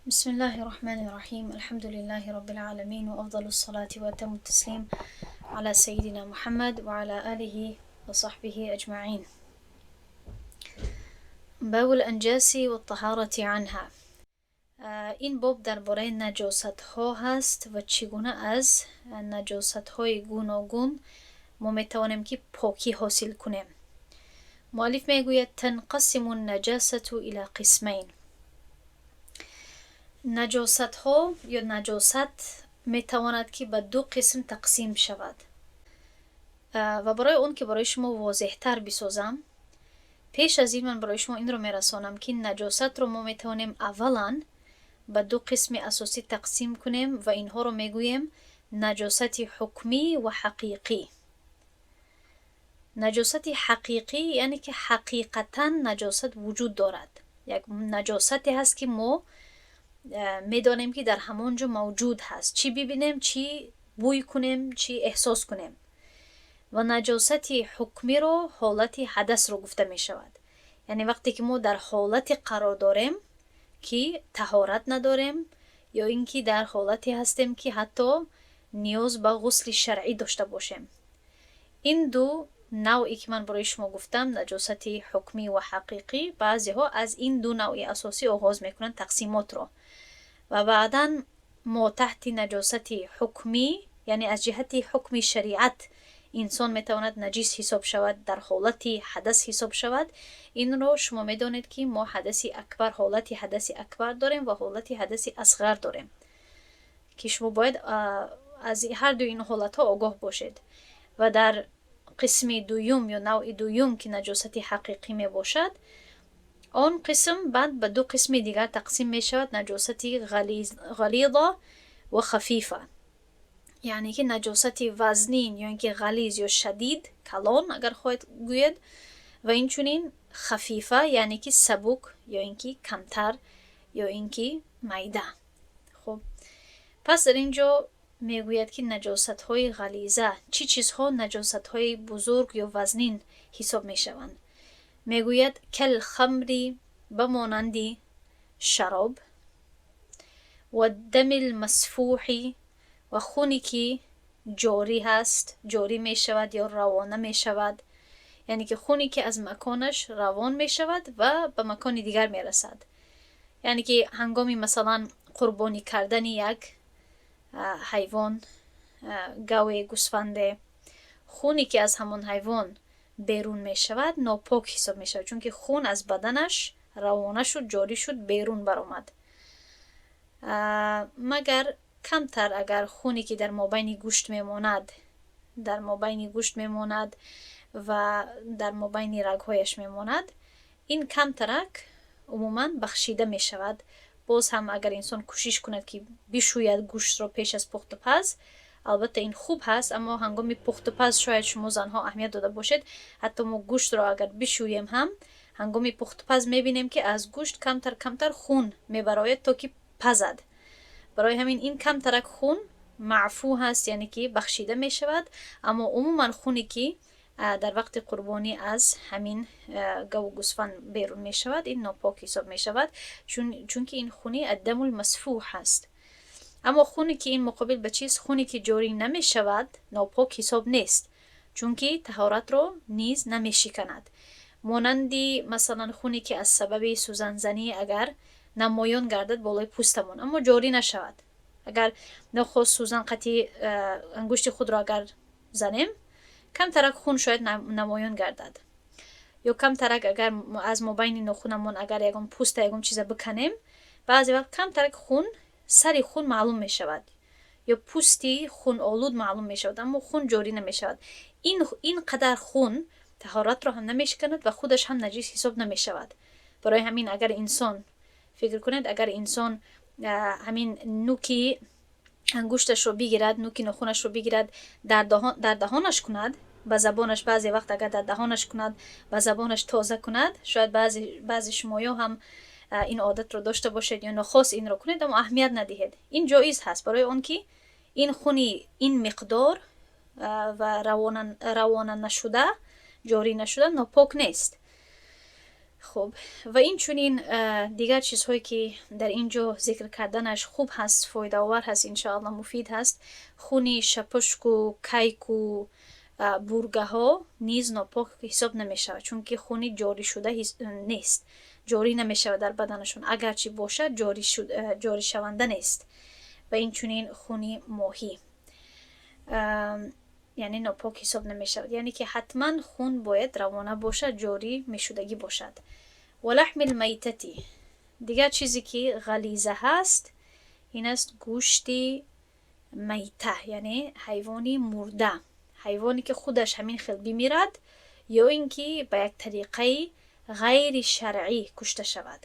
بسم الله الرحمن الرحيم، الحمد لله رب العالمين، وأفضل الصلاة وأتم التسليم على سيدنا محمد وعلى آله وصحبه أجمعين. باب الأنجاس والطهارة عنها. Ин боб дар бораи наҷосатҳо ҳаст ва чӣ гуна аз наҷосатҳои гуногун мо метавонем, ки покӣ ҳосил кунем. Муаллиф мегӯяд: تنقسم النجاسة إلى قسمين. Наҷосатҳо ё наҷосат метавонад, ки ба ду қисм тақсим шавад. Ва барои он ки барои шумо возеҳтар бисозам, пеш аз ин ман барои шумо инро мерасонам, ки наҷосатро мо метавонем аввалан ба ду қисми асосӣ тақсим кунем ва инҳоро мегӯем наҷосати ҳукмӣ ва ҳақиқӣ. Наҷосати ҳақиқӣ, яъне ки ҳақиқатан наҷосат вуҷуд дорад, як наҷосате ҳаст, ки мо медонем, ки дар ҳамон ҷо мавҷуд ҳаст, чӣ бибинем, чӣ бӯй кунем, чӣ эҳсос кунем. Ва наҷосати ҳукмиро ҳолати ҳадасро гуфта мешавад, яъне вақте ки мо дар ҳолате қарор дорем, ки таҳорат надорем ё ин ки дар ҳолате ҳастем, ки ҳатто ниёз ба ғусли шаръӣ дошта бошем. Ин ду навъе ки ман барои шумо гуфтам, наҷосати ҳукмӣ ва ҳақиқӣ, баъзеҳо аз ин ду навъи асосӣ оғоз мекунанд тақсимотро. Ва баъдан мо таҳти наҷосати ҳукмӣ, яъне аз ҷиҳати ҳукми шариат инсон метавонад наҷис ҳисоб шавад, дар ҳолати ҳадас ҳисоб шавад. Инро шумо медонед, ки мо ҳадаси акбар, ҳолати ҳадаси акбар дорем ва ҳолати ҳадаси асғар дорем, ки шумо бояд аз ҳар дуи ин ҳолатҳо огоҳ бошед. Ва дар қисми дуюм ё навъи дуюм, ки наҷосати ҳақиқӣ мебошад, он қисм баъд ба ду қисми дигар тақсим мешавад: наҷосати غلیظة ва خفیفة, яъне ки наҷосати вазнин ё ин ки ғализ ё шадид, калон, агар хоҳед гӯед, ва инчунин خفیفة, яъне ки сабук ё ин ки камтар ё ин ки майда. Хуб, пас дар ин ҷо мегӯяд, ки наҷосатҳои ғализа, чӣ чизҳо наҷосатҳои бузург ё вазнин ҳисоб мешаванд. Мегӯяд: كالخمر, ба монанди шароб, والدم المسفوح, ва хуне ки ҷорӣ ҳаст, ҷорӣ мешавад ё равона мешавад, яъне ки хуне ки аз маконаш равон мешавад ва ба макони дигар мерасад, яъне ки ҳангоми, масалан, қурбонӣ кардани як ҳайвон, гаве, гӯсфанде, хуне ки аз ҳамон ҳайвон берун мешавад, нопок ҳисоб мешавад, чунки хун аз баданаш равона шуд, ҷорӣ шуд, берун баромад. Магар камтар агар хуне ки дар мобайни гӯшт мемонад, дар мобайни гӯшт мемонад ва дар мобайни рагҳояш мемонад, ин камтарак умуман бахшида мешавад. Боз ҳам агар инсон кӯшиш кунад, ки бишӯяд гӯштро пеш аз пухтупаз, албатта, ин хуб ҳаст. Аммо ҳангоми пухтупаз, шояд шумо занҳо аҳамият дода бошед, ҳатто мо гӯштро агар бишӯем ҳам, ҳангоми пухтупаз мебинем, ки аз гӯшт камтар камтар хун мебарояд, то ки пазад. Барои ҳамин ин камтарак хун маъфу ҳаст, яъне ки бахшида мешавад. Аммо умуман хуне ки дар вақти қурбонӣ аз ҳамин гаву гӯсфанд берун мешавад, ин нопок ҳисоб мешавад, чунки ин хуни الدم المسفوح ҳаст. Аммо хуне ки ин муқобил ба чиз, хуне ки ҷорӣ намешавад, нопок ҳисоб нест, чунки таҳоратро низ намешиканад. Монанди, масалан, хуне ки аз сабаби сӯзанзанӣ агар намоён гардад болои пӯстамон, аммо ҷорӣ нашавад. Агар нохост сӯзан қатъи ангушти худро агар занем, камтарак хун шояд намоён гардад, ё камтарак агар аз мобайни нохунамон агар ягон пӯста, ягон чиза биканем, баъзе вақт камтарак хун, сари хун маълум мешавад ё пӯсти хунолуд маълум мешавад, аммо хун ҷорӣ намешавад. Ин қадар хун таҳоратро ҳам намешиканад ва худаш ҳам наҷис ҳисоб намешавад. Барои ҳамин агар инсон фикр кунед, агар инсон ҳамин нуки ангушташро бигирад, нуки нохунашро бигирад, дар даҳонаш кунад, ба забонаш, баъзе вақт агар дар даҳонаш кунад, ба забонаш тоза кунад, шояд баъзе шумоё ҳам ин одатро дошта бошед ё нохост инро кунед, аммо аҳамият надиҳед, ин ҷоиз ҳаст, барои он ки ин хуни ин миқдор ва равона нашуда, ҷорӣ нашуда, нопок нест. Хуб, ва инчунин дигар чизҳое, ки дар ин ҷо зикр карданаш хуб ҳаст, фоидаовар ҳаст, иншоалло, муфид ҳаст: хуни шапушку, кайку бургаҳо низ нопок ҳисоб намешавад, чунки хуни ҷоришуда нест, ҷорӣ намешавад дар баданашон. Агарчи бошад, ҷоришаванда нест. Ва инчунин хуни моҳӣ, яъне нопок ҳисоб намешавад. Яъне ки ҳатман хун бояд равона бошад, ҷорӣ мешудагӣ бошад. ولحم الميتة. Дигар чизе, ки ғализа ҳаст, ин аст гӯшти майта, яъне ҳайвони мурда, ҳайвоне, ки худаш ҳамин хел бимирад ё ин ки ба як тариқаи ғайри шаръӣ кушта шавад,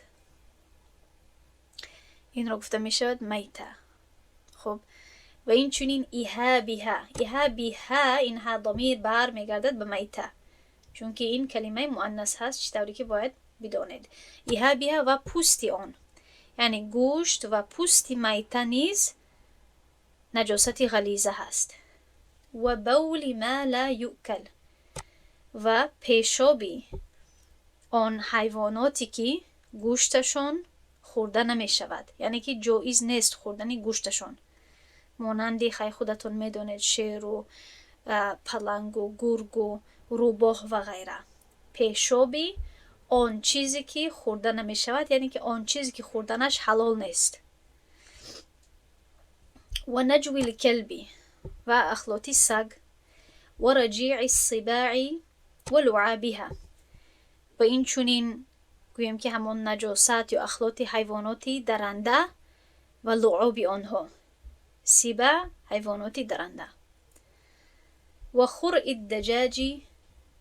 инро гуфта мешавад майта. Хуб, ва инчунин إهابها. إهابها, ин ҳа домир бар мегардад ба майта, чунки ин калимаи муаннас ҳаст, чӣ тавре ки бояд бидонед. إهابها ва пӯсти он, яъне гӯшт ва пӯсти майта низ наҷосати ғализа ҳаст. وبول ما لا يؤكل. Ва пешоби он ҳайвоноте, ки гӯшташон хӯрда намешавад, яъне ки ҷоиз нест хӯрдани гӯшташон, монанди, хай, худатон медонед, шеру палангу гургу рӯбоҳ ва ғайра. Пешоби он чизе, ки хӯрда намешавад, яъне ки он чизе, ки хӯрданаш ҳалол нест. ونجو الكلب. Ва ахлоти саг. ورجيع السباع ولعابها. Ва инчунин гӯем, ки ҳамон наҷосат ё ахлоти ҳайвоноти даранда ва луоби онҳо. سباع, ҳайвоноти даранда. وخرء الدجاج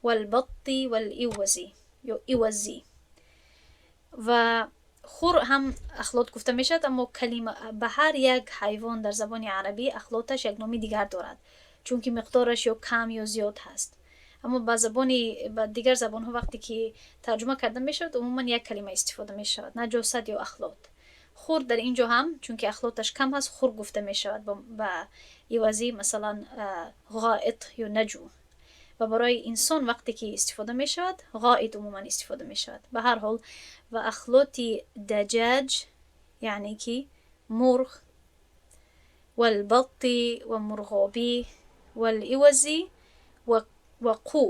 والبط والإوز ё إوز. Ва خرء ҳам ахлот гуфта мешавад, аммо калима ба ҳар як ҳайвон дар забони арабӣ ахлоташ як номи дигар дорад, чунки миқдораш ё кам ё зиёд ҳаст. Аммо ба забони ба дигар забонҳо вақте ки тарҷума карда мешавад, умуман як калима истифода мешавад: наҷосат ё ахлот. خرء дар ин ҷо ҳам, чунки ахлоташ кам ҳаст, خرء гуфта мешавад ба ивази, масалан, غائط ё نجو. Ва барои инсон вақте ки истифода мешавад, غائط умуман истифода мешавад. Ба ҳар ҳол, ва ахлоти دجاج, яъне ки мурғ, والبط, ва мурғобӣ, والإوز, ва қу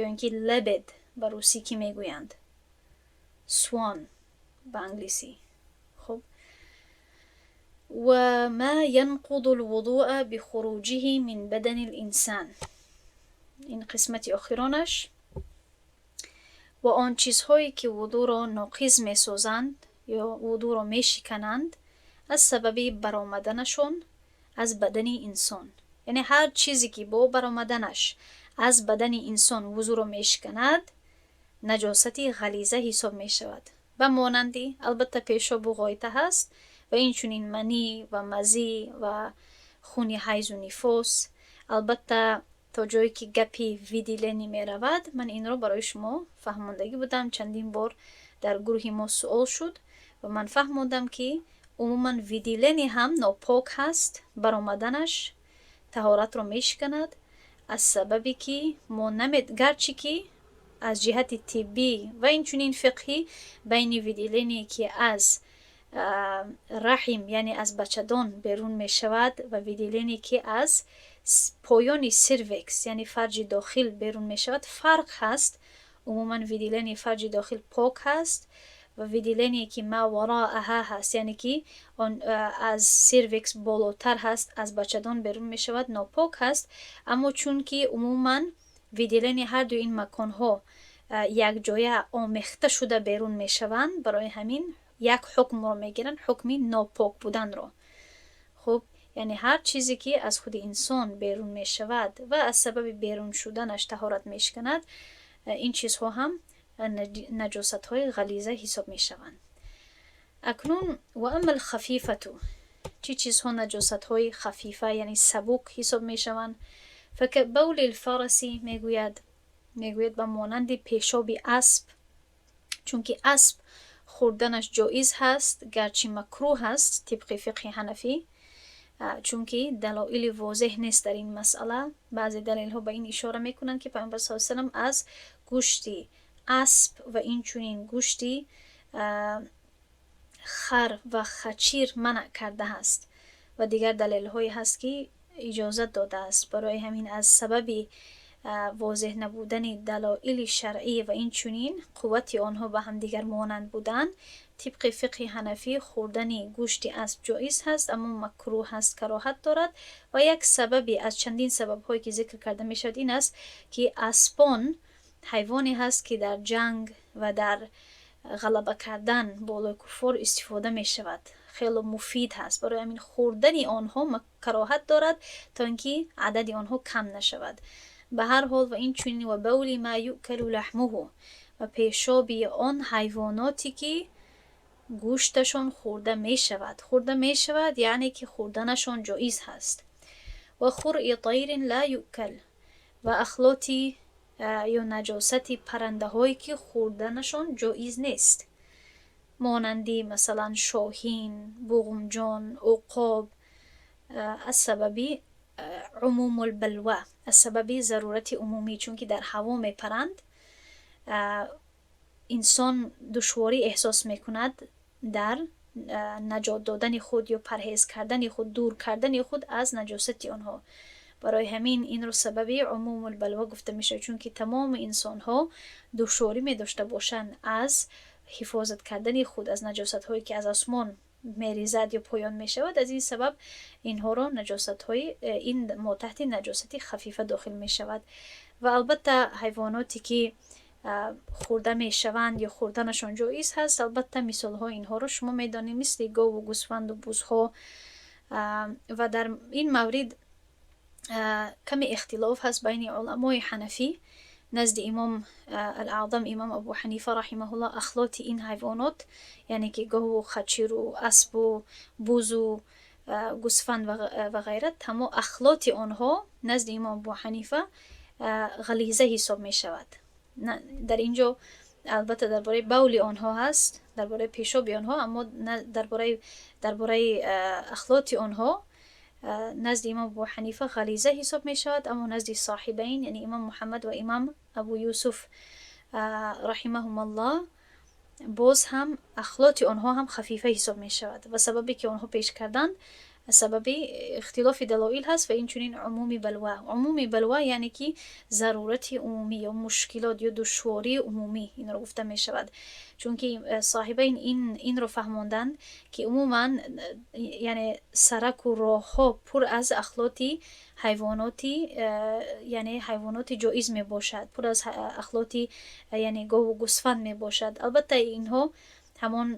ё ин ки лебедь, ба русӣ ки мегӯянд swan ба англисӣ. Хуб, وما ينقض الوضوء بخروجه من بدن الإنسان. Ин қисмати охиронаш. Ва он чизҳое, ки вудӯро ноқиз месозанд ё вудӯро мешикананд аз сабаби баромаданашон аз бадани инсон, яъне ҳар чизе, ки бо баромаданаш аз бадани инсон вузӯро мешиканад, наҷосати ғализа ҳисоб мешавад. Ба монанди, албатта, пешобу ғоита ҳаст ва инчунин манӣ ва мазӣ ва хуни ҳайзу нифос. Албатта, то ҷое ки гапи выделение меравад, ман инро барои шумо фаҳмондагӣ будам. Чандин бор дар гурӯҳи мо суол шуд ва ман фаҳмондам, ки умуман выделение ҳам нопок ҳаст, баромаданаш таҳоратро мешиканад, аз сабабе ки мо гарчи ки аз ҷиҳати тиббӣ ва инчунин фиқҳӣ байни выделение, ки аз раҳим, яъне аз бачадон берун мешавад, ва выделение, ки аз поёни цервикс, яъне фарҷи дохил берун мешавад, фарқ ҳаст. Умуман выделение фарҷи дохил пок ҳаст ва выделение, ки ما وراءها ҳаст, яъне ки он аз цервикс болотар ҳаст, аз бачадон берун мешавад, нопок ҳаст. Аммо чунки умуман выделение ҳарду ин маконҳо якҷоя омехта шуда берун мешаванд, барои ҳамин як ҳукмро мегиранд, ҳукми нопок буданро. Хуб, яъне ҳар чизе, ки аз худи инсон берун мешавад ва аз сабаби берун шуданаш таҳорат мешиканад, ин чизҳо ҳам наҷосатҳои ғализа ҳисоб мешаванд. Акнун وأما الخفيفة. Чӣ чизҳо наҷосатҳои خفيفة, яъне сабук ҳисоб мешаванд? فكبول الفرس, мегӯяд, ба монанди пешоби асп, чунки асп хӯрданаш ҷоиз ҳаст, гарчи макрӯҳ ҳаст тибқи фиқҳи ҳанафӣ, чунки далоили возеҳ нест дар ин масъала. Баъзе далелҳо ба ин ишора мекунанд, ки Пайғамбар с.а. всалам аз гӯшти Асп ва инчунин гӯшти хар ва хачир манъ кардааст ва дигар далелҳое ҳаст, ки иҷозат додааст. Барои ҳамин, аз сабаби возеҳ набудани далоили шаръӣ ва инчунин қуввати онҳо ба ҳамдигар монанд будан, тибқи фиқҳи ҳанафӣ хӯрдани гӯшти асп ҷоиз ҳаст, аммо макрӯҳ ҳаст, кароҳат дорад. Ва як сабаби аз чандин сабабҳое, ки зикр карда мешавад, ин аст, ки аспон ҳайвоне ҳаст, ки дар ҷанг ва дар ғалаба кардан болои куффор истифода мешавад, хело муфид ҳаст. Барои ҳамин хӯрдани онҳо кароҳат дорад, то ин ки адади онҳо кам нашавад. Ба ҳар ҳол, ва инчунин وبول ما يؤكل لحمه, ва пешоби он ҳайвоноте, ки гӯшташон хӯрда мешавад. Хӯрда мешавад, яъне ки хӯрданашон ҷоиз ҳаст. وخرء طير لا يؤكل, ва ахлоти ё наҷосати паррандаҳое, ки хӯрданашон ҷоиз нест, монанди масалан шоҳин, буғумҷон, уқоб, аз сабаби عموم البلوى, аз сабаби зарурати умумӣ, чунки дар ҳаво мепаранд, инсон душворӣ эҳсос мекунад дар наҷот додани худ ё парҳез кардани худ, дур кардани худ аз наҷосати онҳо. Барои ҳамин инро сабаби عموم البلوى гуфта мешавад, чунки тамоми инсонҳо душворӣ медошта бошанд аз ҳифозат кардани худ аз наҷосатҳое, ки аз осмон мерезад ё поён мешавад. Аз ин сабаб инҳоро наҷосатҳои ин мотаҳти наҷосати хафифа дохил мешавад. Ва албатта, ҳайвоноте, ки хӯрда мешаванд ё хӯрданашон ҷоиз ҳаст, албатта, мисолҳои инҳоро шумо медонед, мисли гову гӯсфанду бузҳо. Ва дар ин маврид каме ихтилоф ҳаст байни уламои ҳанафӣ. Назди имом ал-Аъзам, имом Абу Ҳанифа رحمه الله, ахлоти ин ҳайвонот, яъне ки гову хачиру аспу бузу гӯсфанд ва ғайра, тамо ахлоти онҳо назди имом Абу Ҳанифа ғализа ҳисоб мешавад. Дар ин ҷо албатта дар бораи бавли онҳо ҳаст, дар бораи пешоби онҳо, аммо дар бораи ахлоти онҳо назди имом Абу Ҳанифа ғализа ҳисоб мешавад, аммо назди Соҳибайн, яъне имом Муҳаммад ва имом Абу Юсуф رحمهم الله, боз ҳам ахлоти онҳо ҳам хафифа ҳисоб мешавад. Ва сабабе, ки онҳо пеш карданд, сабаби ихтилофи далоил ҳаст ва инчунин عموم بلوى. عموم بلوى, яъне ки зарурати умумӣ ё мушкилот ё душвории умумӣ инро гуфта мешавад, чунки Соҳибайн инро фаҳмонданд, ки умуман, яъне сараку роҳҳо пур аз ахлоти ҳайвоноти, яъне ҳайвоноти ҷоиз мебошад, пур аз ахлоти, яъне гову гӯсфанд мебошад. Албатта, инҳо ҳамон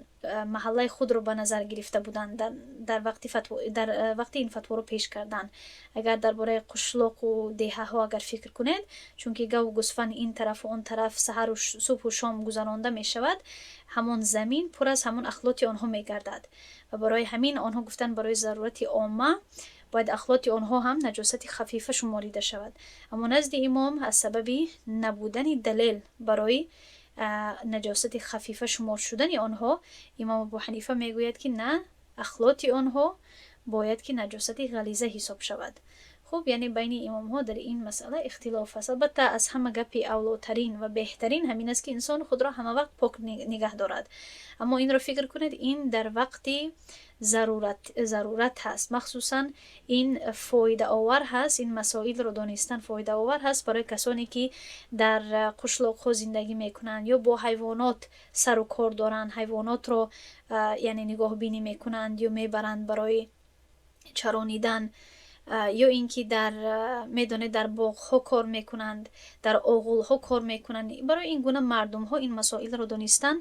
маҳаллаи худро ба назар гирифта буданд дар вақти ин фатворо пеш кардан. Агар дар бораи қишлоқу деҳаҳо агар фикр кунед, чунки гову гӯсфанд ин тарафу он тараф саҳару субҳу шом гузаронда мешавад, ҳамон замин пур аз ҳамон ахлоти онҳо мегардад. Ва барои ҳамин онҳо гуфтанд, барои зарурати омма бояд ахлоти онҳо ҳам наҷосати хафифа шуморида шавад. Аммо назди имом аз сабаби набудани далел барои наҷосати хафифа шумор шудани онҳо, имом Абу Ҳанифа мегӯяд, ки на, ахлоти онҳо бояд ки наҷосати ғализа ҳисоб шавад. Хуб, яъне байни имомҳо дар ин масъала ихтилоф аст. Албатта, аз ҳама гапи авлотарин ва беҳтарин ҳамин аст, ки инсон худро ҳама вақт пок нигаҳ дорад. Аммо инро фикр кунед, ин дар вақти зарурат ҳаст. Махсусан ин фоидаовар ҳаст, ин масоилро донистан фоидаовар ҳаст барои касоне, ки дар қишлоқҳо зиндагӣ мекунанд ё бо ҳайвонот сару кор доранд, ҳайвонотро, яъне, нигоҳбинӣ мекунанд ё мебаранд барои чаронидан, ё ин ки дар, медонед, дар боғҳо кор мекунанд, дар оғулҳо кор мекунанд. Барои ин гуна мардумҳо ин масоилро донистан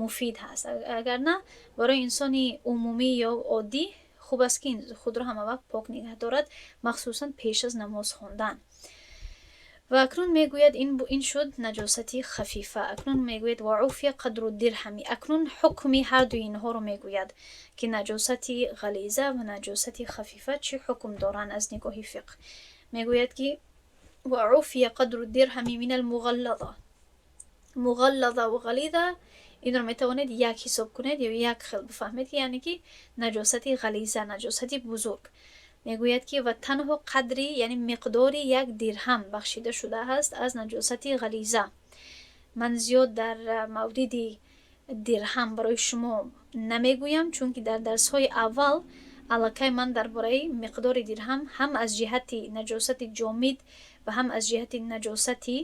муфид ҳаст. Агар на, барои инсони умумӣ ё оддӣ хуб аст, ки худро ҳамавақт пок нигаҳ дорад, махсусан пеш аз намоз хондан. Ва акнун мегӯяд, ин шуд наҷосати хафифа. Акнун мегӯяд: وعفي قدر الدرهم. Акнун ҳукми ҳардуи инҳоро мегӯяд, ки наҷосати ғализа ва наҷосати хафифа чӣ ҳукм доранд аз нигоҳи фиқҳ. Мегӯяд, ки وعفي قدر الدرهم من المغلظة. Муғаллаза ва ғализа инро метавонед як ҳисоб кунед ё як хел бифаҳмед, яъне ки наҷосати ғализа, наҷосати бузург. Мегӯяд, ки ва танҳо қадри, яъне миқдори як дирҳам бахшида шудааст аз наҷосати ғализа. Ман зиёд дар мавриди дирҳам барои шумо намегӯям, чунки дар дарсҳои аввал аллакай ман дар бораи миқдори дирҳам ҳам аз ҷиҳати наҷосати ҷомид ва ҳам аз ҷиҳати наҷосати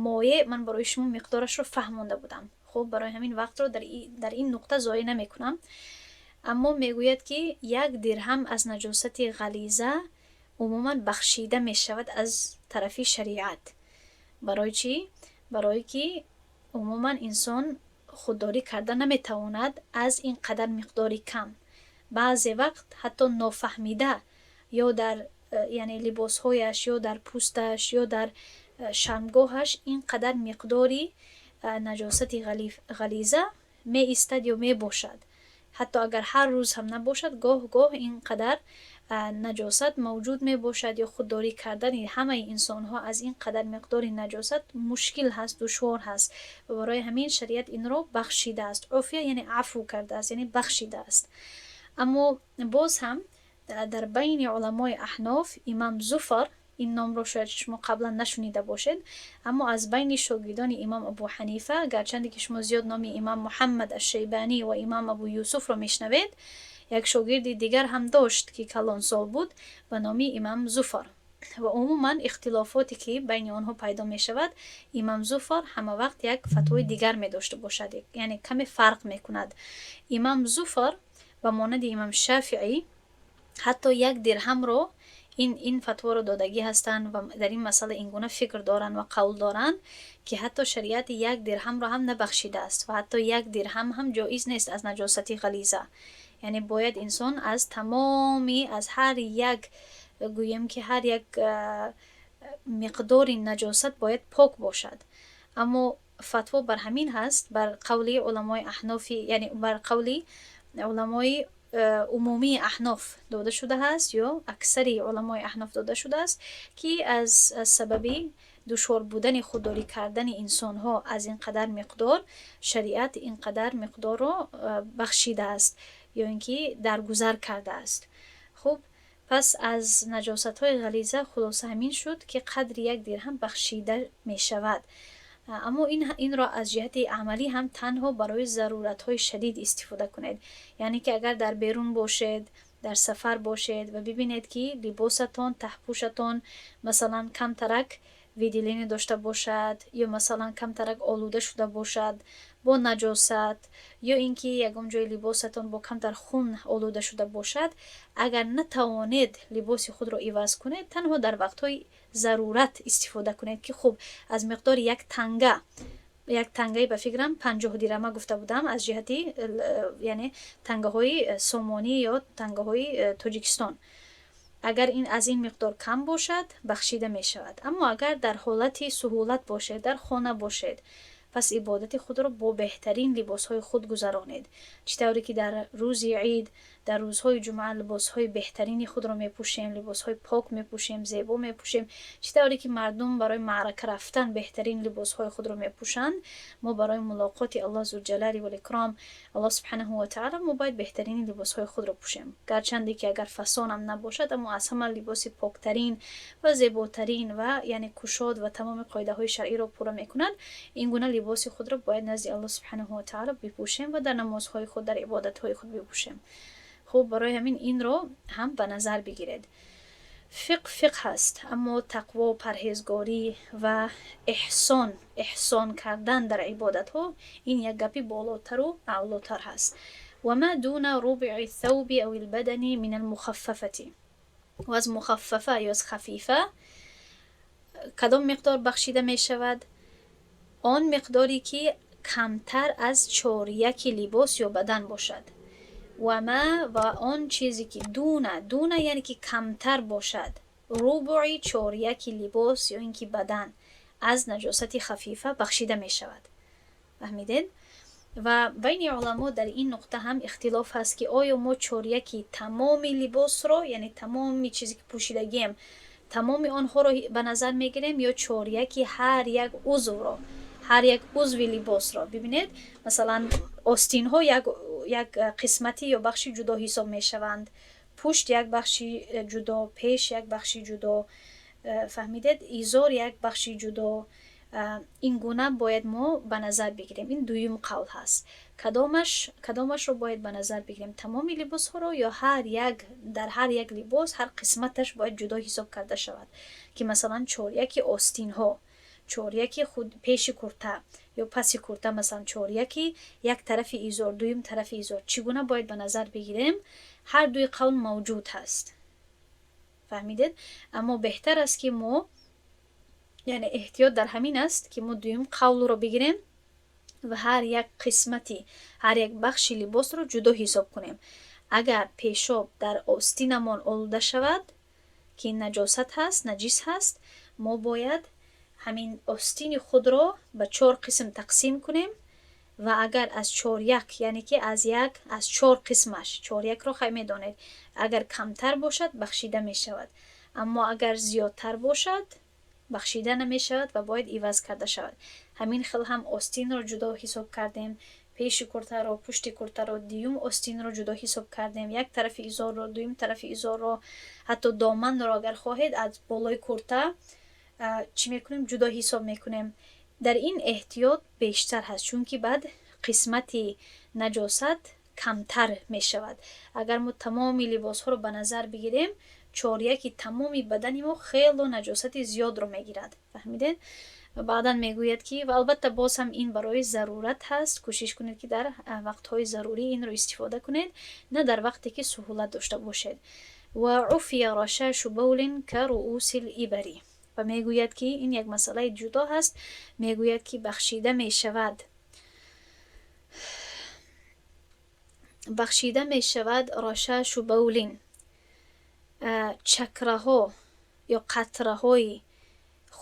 моеъ ман барои шумо миқдорашро фаҳмонда будам. Хуб, барои ҳамин вақтро дар ин нуқта зоеъ намекунам. Аммо мегӯяд, ки як дирҳам аз наҷосати ғализа умуман бахшида мешавад аз тарафи шариат. Барои чӣ? Барое ки умуман инсон худдорӣ карда наметавонад аз ин қадар миқдори кам. Баъзе вақт ҳатто нофаҳмида ё дар яъне либосҳояш, ё дар пӯсташ, ё дар шармгоҳаш ин қадар миқдори наҷосати ғализа меистад ё мебошад. Ҳатто агар ҳар рӯз ҳам набошад, гоҳ гоҳ ин қадар наҷосат мавҷуд мебошад ё худдорӣ кардани ҳамаи инсонҳо аз ин қадар миқдори наҷосат мушкил ҳаст, душвор ҳаст ва барои ҳамин шариат инро бахшидааст. Уфия, яъне афву кардааст, яъне бахшидааст. Аммо боз ҳам дар байни уламои аҳноф имам Зуфар, ин номро шояд шумо қаблан нашунида бошед, аммо аз байни шогирдони имом Абу Ҳанифа, гарчанде ки шумо зиёд номи имам Муҳаммад Ашшайбанӣ ва имам Абу Юсуфро мешнавед, як шогирди дигар ҳам дошт, ки калонсол буд, ба номи имам Зуфар. Ва умуман ихтилофоте ки байни онҳо пайдо мешавад, имам Зуфар ҳама вақт як фатвои дигар медошта бошад, яъне каме фарқ мекунад. Имам Зуфар ба монанди имам Шафиӣ ҳатто як дирҳамро ин фатворо додагӣ ҳастанд ва дар ин масъала ин гуна фикр доранд ва қавл доранд, ки ҳатто шариат як дирҳамро ҳам набахшидааст ва ҳатто як дирҳам ҳам ҷоиз нест аз наҷосати ғализа. Яъне бояд инсон аз тамоми, аз ҳар як, гӯем ки ҳар як миқдори наҷосат бояд пок бошад. Аммо фатво бар ҳамин ҳаст, бар қавли уламои аҳнофи, яъне бар қавли уламои умумии аҳноф дода шудааст ё аксари уламои аҳноф дода шудааст, ки аз сабаби душвор будани худдорӣ кардани инсонҳо аз ин қадар миқдор шариат ин қадар миқдорро бахшидааст ё ин ки даргузар кардааст. Хуб, пас аз наҷосатҳои ғализа хулоса ҳамин шуд, ки қадри як дирҳам бахшида мешавад. Аммо инро аз ҷиҳати амалӣ ҳам танҳо барои заруратҳои шадид истифода кунед. Яъне ки агар дар берун бошед, дар сафар бошед ва бибинед, ки либосатон, таҳпӯшатон, масалан, камтарак выделение дошта бошад ё, масалан, камтарак олуда шуда бошад бо наҷосат, ё ин ки ягон ҷои либосатон бо камтар хун олуда шуда бошад, агар натавонед либоси худро иваз кунед, танҳо дар вақтҳои зарурат истифода кунед, ки хуб, аз миқдори як танга, як тангаи, ба фикрам, 50 дирама гуфта будам, аз ҷиҳати, яъне тангаҳои сомонӣ ё тангаҳои Тоҷикистон, агар ин аз ин миқдор кам бошад, бахшида мешавад. Аммо агар дар ҳолати суҳулат бошед, дар хона бошед, пас ибодати худро бо беҳтарин либосҳои худ гузаронед. Чӣ тавре ки дар рӯзи ид, дар рӯзҳои ҷумъа либосҳои беҳтарини худро мепӯшем, либосҳои пок мепӯшем, зебо мепӯшем, чӣ тавре ки мардум барои маърака рафтан беҳтарин либосҳои худро мепӯшанд, мо барои мулоқоти Аллоҳ зулҷалали валикром, Аллоҳ субҳанаҳу ватаала, мо бояд беҳтарини либосҳои худро пӯшем. Гарчанде ки агар фасонам набошад, аммо аз ҳама либоси поктарин ва зеботарин ва яъне кушод ва тамоми қоидаҳои шаръиро пурра мекунад, ин гуна либоси худро бояд назди Аллоҳ субҳанаҳу ватаала бипӯшем ва дар намозҳои худ, дар ибодатҳои худ бипӯшем. Хуб, барои ҳамин инро ҳам ба назар бигиред. Фиқҳ фиқҳ аст, аммо тақво, парҳезгорӣ ва эҳсон кардан дар ибодатҳо ин як гапи болотару аълотар ҳаст. وما دون ربع الثوب أو البدن من المخففة. و аз мухаффафа ё аз хафифа кадом миқдор бахшида мешавад? Он миқдоре ки камтар аз чоряки либос ё бадан бошад. وما, ва он чизе ки دون, دون яъне ки камтар бошад ربع, чоряки либос ё ин ки бадан, аз наҷосати хафифа бахшида мешавад. Фаҳмидед? Ва байни уламо дар ин нуқта ҳам ихтилоф ҳаст, ки оё мо чоряки тамоми либосро, яъне тамоми чизе ки пӯшидагием, тамоми онҳоро ба назар мегирем ё чоряки ҳар як узвро, ҳар як узви либосро. Бибинед, масалан, остинҳо як қисмати ё бахши ҷудо ҳисоб мешаванд, пушт як бахши ҷудо, пеш як бахши ҷудо, фаҳмидед, изор як бахши ҷудо. Ин гуна бояд мо ба назар бигирем. Ин дуюм қавл ҳаст. Кадомашро бояд ба назар бигирем? Тамоми либосҳоро ё ҳар як, дар ҳар як либос ҳар қисматаш бояд ҷудо ҳисоб карда шавад, ки масалан чоряки остинҳо, чоряки худ пеши курта ё паси курта, масалан чоряки як тарафи изор, дуюм тарафи изор, чӣ гуна бояд ба назар бигирем? Ҳар дуи қавл мавҷуд ҳаст, фаҳмидед? Аммо беҳтар аст, ки мо, яъне эҳтиёт дар ҳамин аст, ки мо дуюм қавлро бигирем ва ҳар як қисмати, ҳар як бахши либосро ҷудо ҳисоб кунем. Агар пешоб дар остинамон олуда шавад, ки наҷосат ҳаст, наҷис ҳаст, мо бояд ҳамин остини худро ба чор қисм тақсим кунем ва агар аз чоряк, яъне ки аз як, аз чор қисмаш, чорякро хай медонед, агар камтар бошад, бахшида мешавад, аммо агар зиёдтар бошад, бахшида намешавад ва бояд иваз карда шавад. Ҳамин хел ҳам остинро ҷудо ҳисоб кардем, пеши куртаро, пушти куртаро, дуюм остинро ҷудо ҳисоб кардем, як тарафи изорро, дуюм тарафи изорро, ҳатто доманро агар хоҳед аз болои курта чӣ мекунем, ҷудо ҳисоб мекунем. Дар ин эҳтиёт бештар ҳаст, чунки баъд қисмати наҷосат камтар мешавад. Агар мо тамоми либосҳоро ба назар бигирем, чоряки тамоми бадани мо хело наҷосати зиёдро мегирад, фаҳмидед? Ва баъдан мегӯяд, ки ва албатта боз ҳам ин барои зарурат ҳаст. Кӯшиш кунед, ки дар вақтҳои зарурӣ инро истифода кунед, на дар вақте ки суҳулат дошта бошед. Ва عفي رشاش بول كرؤوس الإبر. Ва мегӯяд, ки ин як масъалаи ҷудо ҳаст. Мегӯяд, ки бахшида мешавад رشاش بول, чакраҳо ё қатраҳои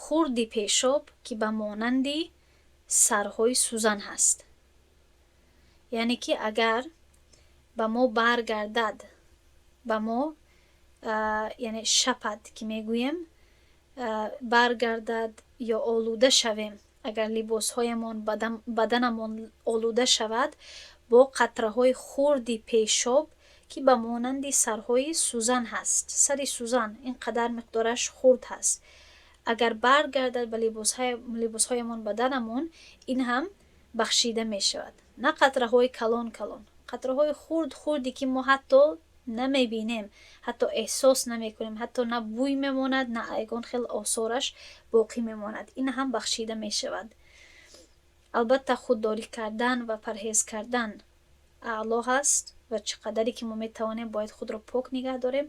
хурди пешоб, ки ба монанди сарҳои сӯзан ҳаст. Яъне ки агар ба мо баргардад, ба мо, яъне шапад, ки мегӯем, баргардад ё олуда шавем, агар либосҳоямон, баданамон олуда шавад бо қатраҳои хурди пешоб, ки ба монанди сарҳои сӯзан ҳаст, сари сӯзан ин қадар миқдораш хурд ҳаст, агар баргардад ба либосҳоямон, баданамон, ин ҳам бахшида мешавад. На қатраҳои калон калон, қатраҳои хурд хурде, ки мо ҳатто намебинем, ҳатто эҳсос намекунем, ҳатто на бӯй мемонад, на ягон хел осораш боқӣ мемонад, ин ҳам бахшида мешавад. Албатта, худдорӣ кардан ва парҳез кардан аъло ҳаст ва чӣ қадаре ки мо метавонем, бояд худро пок нигаҳ дорем.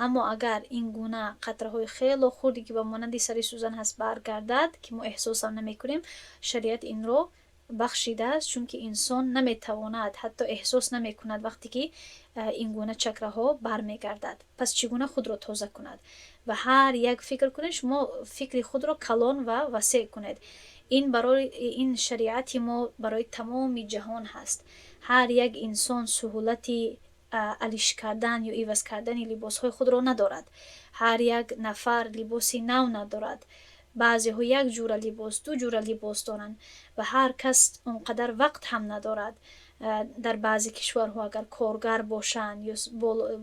Аммо агар ин гуна қатраҳои хело хурде, ки ба монанди сари сӯзан ҳаст, баргардад, ки мо эҳсосам намекунем, шариат инро бахшидааст, чунки инсон наметавонад, ҳатто эҳсос намекунад, вақте ки ин гуна чакраҳо бармегардад. Пас чӣ гуна худро тоза кунад? Ва ҳар як фикр кунед, шумо фикри худро калон ва васеъ кунед. Ин барои ин шариати мо барои тамоми ҷаҳон ҳаст. Ҳар як инсон суҳулати алиш кардан ё иваз кардани либосҳои худро надорад. Ҳар як нафар либоси нав надорад. Баъзеҳо як ҷура либос, ду ҷура либос доранд ва ҳар кас он қадар вақт ҳам надорад. Дар баъзе кишварҳо агар коргар бошанд ё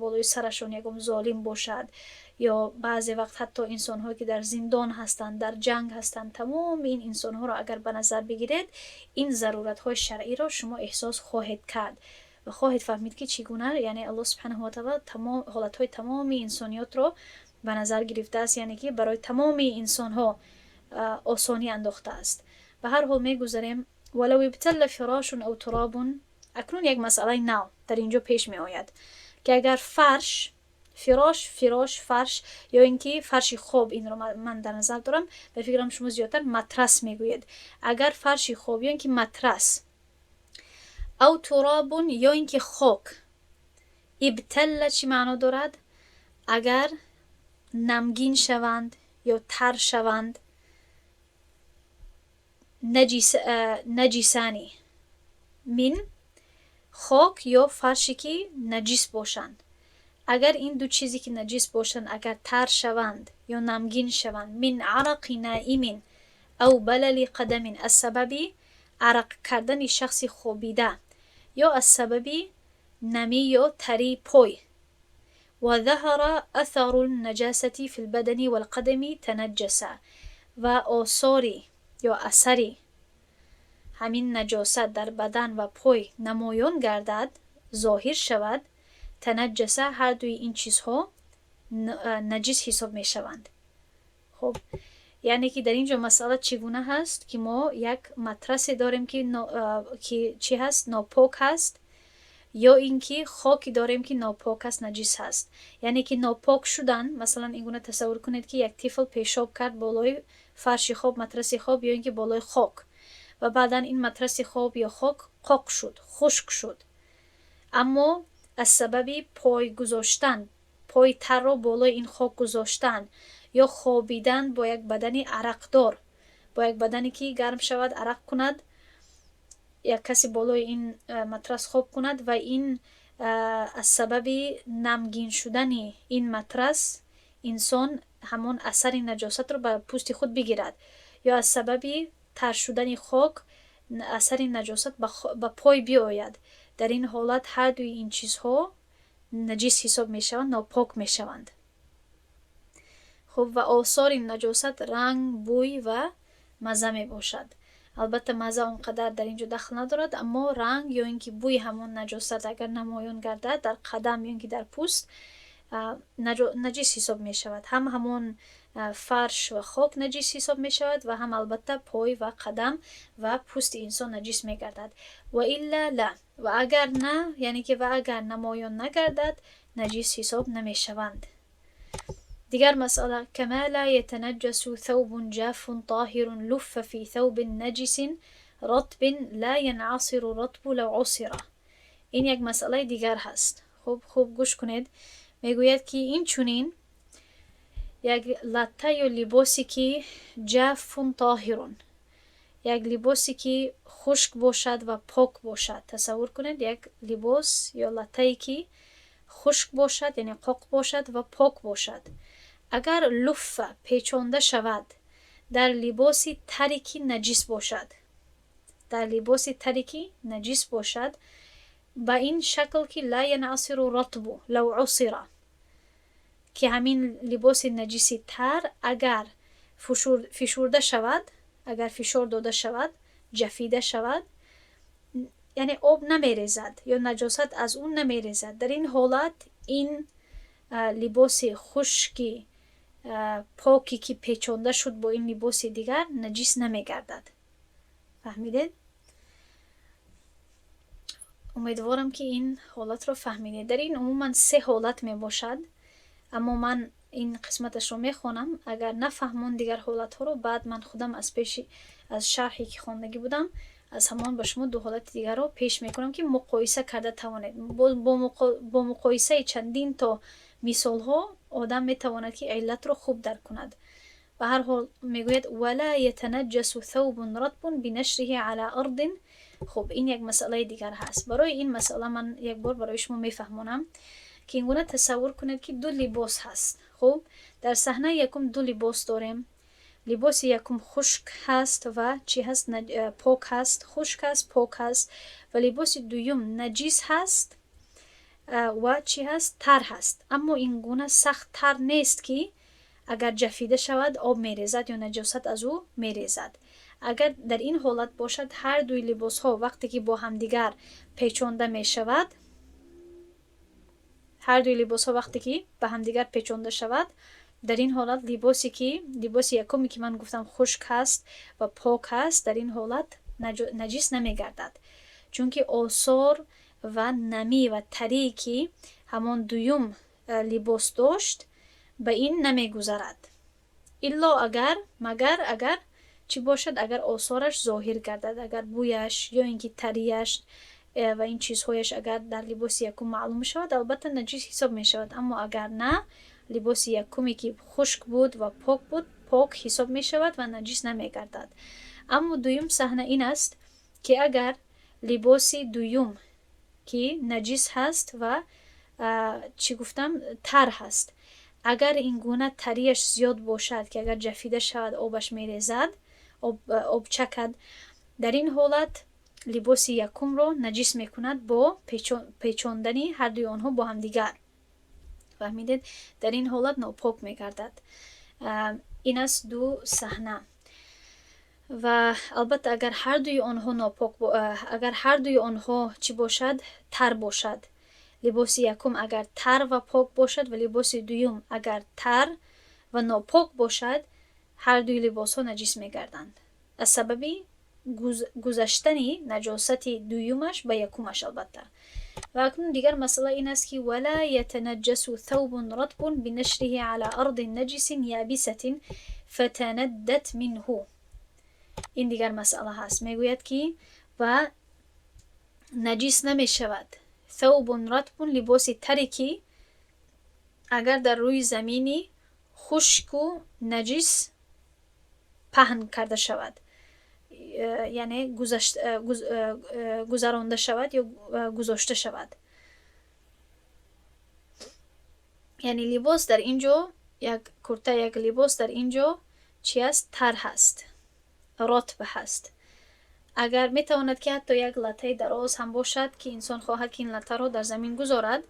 болои сарашон ягон золим бошад, ё баъзе вақт ҳатто инсонҳое, ки дар зиндон ҳастанд, дар ҷанг ҳастанд, тамоми ин инсонҳоро агар ба назар бигиред, ин заруратҳои шаръиро шумо эҳсос хоҳед кард ва хоҳед фаҳмид, ки чӣ гуна, яъне Аллоҳ субҳанаҳу ватаъала ҳолатҳои тамоми инсониётро ба назар гирифтааст, яъне ки барои тамоми инсонҳо осонӣ андохтааст. Ба ҳар ҳол, мегузарем. ولو ابتل فراش أو تراب. Акнун як масъалаи нав дар ин ҷо пеш меояд, ки агар фарш, فراش, فراش, фарш ё ин ки фарши хоб, инро ман дар назар дорам, ба фикрам, шумо зиёдтар матрас мегӯед, агар фарши хоб ё ин ки матрас, أو تراب, ё ин ки хок, ابتل чӣ маъно дорад? Агар намгин шаванд ё тар шаванд, نجسان, мин хок ё фарше, ки наҷис бошанд, агар ин ду чизе, ки наҷис бошанд, агар тар шаванд ё намгин шаванд, من عرق نائم أو بلل قدم, аз сабаби арақ кардани шахси хобида ё аз сабаби намӣ ё тарии пой, وظهر أثر النجاسة في البدن والقدم تنجس, ва осори Ё асари ҳамин наҷосат дар бадан ва пой намоён гардад, зоҳир шавад, تنجسا, ҳардуи ин чизҳо наҷис ҳисоб мешаванд. Хуб, яъне ки дар ин ҷо масъала чӣ гуна ҳаст, ки мо як матрасе дорем, ки чӣ ҳаст, нопок ҳаст, ё ин ки хоке дорем, ки нопок аст, наҷис ҳаст. Яъне ки нопок шудан, масалан, ин гуна тасаввур кунед, ки як тифл пешоб кард болои фарши хоб, матраси хоб ё ин ки болои хок, ва баъдан ин матраси хоб ё хок қоқ шуд, хушк шуд, аммо аз сабаби пой гузоштан, пои тарро болои ин хок гузоштан ё хобидан бо як бадани арақдор, бо як бадане ки гарм шавад, арақ кунад, як касе болои ин матрас хоб кунад ва ин аз сабаби намгин шудани ин матрас инсон ҳамон асари наҷосатро ба пӯсти худ бигирад ё аз сабаби тар шудани хок асари наҷосат ба пой биояд, дар ин ҳолат ҳардуи ин чизҳо наҷис ҳисоб мешаванд, нопок мешаванд. Хуб, ва осори наҷосат ранг, бӯй ва мазза мебошад. Албатта, мазза он қадар дар ин ҷо дахл надорад, аммо ранг ё ин ки бӯи ҳамон наҷосат агар намоён гардад дар қадам ё ин ки дар пӯст, наҷис ҳисоб мешавад. Ҳам ҳамон фарш ва хок наҷис ҳисоб мешавад ва ҳам, албатта, пой ва қадам ва пӯсти инсон наҷис мегардад. وإلا لا, ва агар на, яъне ки ва агар намоён нагардад, наҷис ҳисоб намешаванд. Дигар масъала: كما لا يتنجس ثوب جاف طاهر لف في ثوب نجس رطب لا ينعصر الرطب لو عصر. Ин як масъалаи дигар ҳаст. Хуб, хуб гӯш кунед. Мегӯяд, ки инчунин як латта ё либосе ки جاف طاهر, як либосе ки хушк бошад ва пок бошад. Тасаввур кунед, як либос ё латтае ки хушк бошад, яъне қоқ бошад ва пок бошад, агар لف, печонда шавад дар либоси таре ки наҷис бошад, дар либоси таре ки наҷис бошад, ба ин шакл ки لا ينعصر الرطب لو عصر, ки ҳамин либоси наҷиси тар агар фишурда шавад, агар фишор дода шавад, ҷафида шавад, яъне об намерезад ё наҷосат аз он намерезад, дар ин ҳолат ин либоси хушки поке ки печонда шуд бо ин либоси дигар, наҷис намегардад. Фаҳмидед? Умедворам, ки ин ҳолатро фаҳмидед. Дар ин умуман се ҳолат мебошад, аммо ман ин қисматашро мехонам. Агар нафаҳмон дигар ҳолатҳоро, баъд ман худам аз пеши аз шарҳе ки хондагӣ будам, аз ҳамон ба шумо ду ҳолати дигарро пеш мекунам, ки муқоиса карда тавонед. Бо муқоисаи чандин то мисолҳо одам метавонад, ки иллатро хуб дарк кунад. Ба ҳар ҳол, мегӯяд: ولا يتنجس ثوب رطب بنشره على أرض. Хуб, ин як масъалаи дигар ҳаст. Барои ин масъала ман як бор барои шумо мефаҳмонам, ки ин гуна тасаввур кунед, ки ду либос ҳаст. Хуб, дар саҳнаи якум ду либос дорем. Либоси якум хушк ҳаст ва чӣ ҳаст, пок ҳаст, хушк ҳаст, пок ҳаст, ва либоси дуюм наҷис ҳаст ва чӣ ҳаст, тар ҳаст, аммо ин гуна сахт тар нест, ки агар ҷафида шавад, об мерезад ё наҷосат аз ӯ мерезад. Агар дар ин ҳолат бошад, ҳар дуи либосҳо вақте ки бо ҳамдигар печонда мешавад, ҳар дуи либосҳо вақте ки ба ҳамдигар печонда шавад, дар ин ҳолат либосе ки либоси якуме ки ман гуфтам, хушк ҳаст ва пок ҳаст, дар ин ҳолат наҷис намегардад, чунки осор ва намӣ ва тарие ки ҳамон дуюм либос дошт, ба ин намегузарад. Илло агар, магар агар чӣ бошад, агар осораш зоҳир гардад, агар бӯяш ё ин ки тарияш ва ин чизҳояш агар дар либоси якум маълум шавад, албатта, наҷис ҳисоб мешавад. Аммо агар на, либоси якуме ки хушк буд ва пок буд, пок ҳисоб мешавад ва наҷис намегардад. Аммо дуюм саҳна ин аст, ки агар либоси дуюм ки наҷис ҳаст ва, чӣ гуфтам, тар ҳаст, агар ин гуна тарияш зиёд бошад, ки агар ҷафида шавад, обаш мерезад, об чакад, дар ин ҳолат либоси якумро наҷис мекунад бо печондани ҳардуи онҳо бо ҳамдигар. Фаҳмидед? Дар ин ҳолат нопок мегардад. Ин аст ду саҳна. Ва албатта, агар ҳардуи онҳо нопок, агар ҳардуи онҳо чӣ бошад, тар бошад, либоси якум агар тар ва пок бошад ва либоси дуюм агар тар ва нопок бошад, ҳардуи либосҳо наҷис мегарданд аз сабаби гузаштани наҷосати дуюмаш ба якумаш, албатта. Ва акнун дигар масъала ин аст, ки ولا يتنجس ثوب رطب بنشره على أرض نجس يابسة فتندت منه. Ин дигар масъала ҳаст. Мегӯяд, ки ва наҷис намешавад ثوب رطب, либоси таре, ки агар дар рӯи замини хушку наҷис паҳн карда шавад, яъне гузаронда шавад ё гузошта шавад. Яъне либос дар ин ҷо як курта, як либос дар ин ҷо чи аст? Тар ҳаст, رطب ҳаст. Агар метавонад, ки ҳатто як латтаи дароз ҳам бошад, ки инсон хоҳад, ки ин латтаро дар замин гузорад,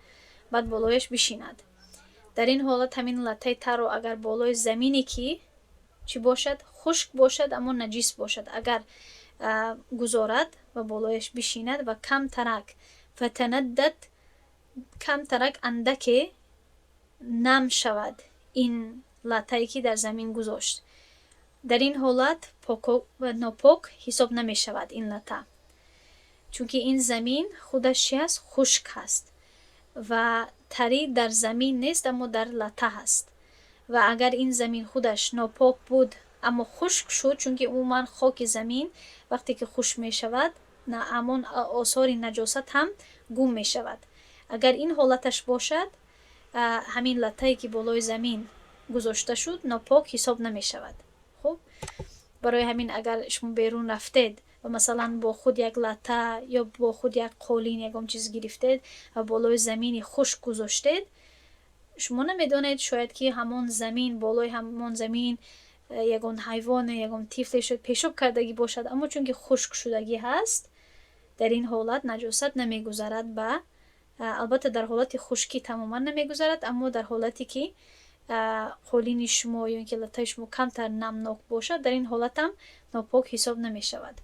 баъд болояш бишинад. Дар ин ҳолат ҳамин латтаи тарро агар болои замине, ки чӣ бошад, хушк бошад, аммо наҷис бошад, агар гузорад ва болояш бишинад ва камтарак فتندت, камтарак, андаке нам шавад ин латтае, ки дар замин гузошт, дар ин ҳолат нопок ҳисоб намешавад ин латта, чунки ин замин худаш чи ҳаст? Хушк ҳаст ва тарӣ дар замин нест, аммо дар латта ҳаст. Ва агар ин замин худаш нопок буд, аммо хушк шуд, чунки умуман хоки замин вақте ки хушк мешавад, ҳамон осори наҷосат ҳам гум мешавад, агар ин ҳолаташ бошад, ҳамин латтае, ки болои замин гузошта шуд, нопок ҳисоб намешавад. Хуб, барои ҳамин агар шумо берун рафтед ва масалан бо худ як латта ё бо худ як қолин, ягон чиз гирифтед ва болои замини хушк гузоштед, шумо намедонед, шояд ки ҳамон замин, болои ҳамон замин ягон ҳайвоне, ягон тифле шояд пешоб кардагӣ бошад, аммо чунки хушкшудагӣ ҳаст, дар ин ҳолат наҷосат намегузарад ба, албатта, дар ҳолати хушкӣ тамоман намегузарад, аммо дар ҳолате ки қолини шумо ё ин ки латтаи шумо камтар намнок бошад, дар ин ҳолатам нопок ҳисоб намешавад.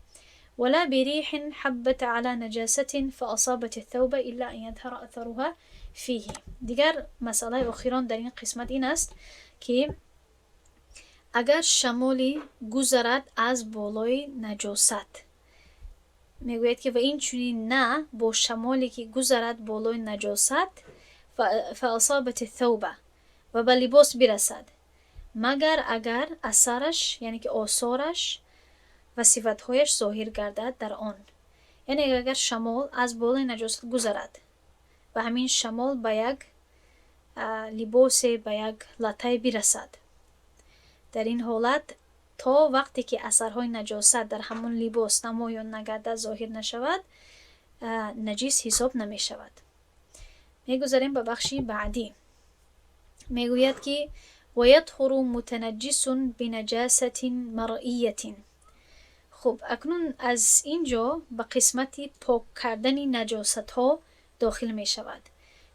ولا بريح هبت على نجاسة فأصابت الثوب إلا أن يظهر أثرها فيه. Дигар масъалаи охирон дар ин қисмат ин аст, ки агар шамолӣ гузарад аз болои наҷосат, мегӯяд, ки ва инчунин на бо шамоле, ки гузарад болои наҷосат, فأصابت الثوب, ва ба либос бирасад, магар агар асараш, яъне ки осораш ва сифатҳояш зоҳир гардад дар он. Яъне агар шамол аз болои наҷосат гузарад ва ҳамин шамол ба як либосе, ба як латтае бирасад, дар ин ҳолат то вақте ки асарҳои наҷосат дар ҳамон либос намоён нагардад, зоҳир нашавад, наҷис ҳисоб намешавад. Мегузарем ба бахши баъдӣ. Мегӯяд, ки ويطهر متنجس بنجاسة مرئية. Хуб, акнун аз ин ҷо ба қисмати пок кардани наҷосатҳо дохил мешавад.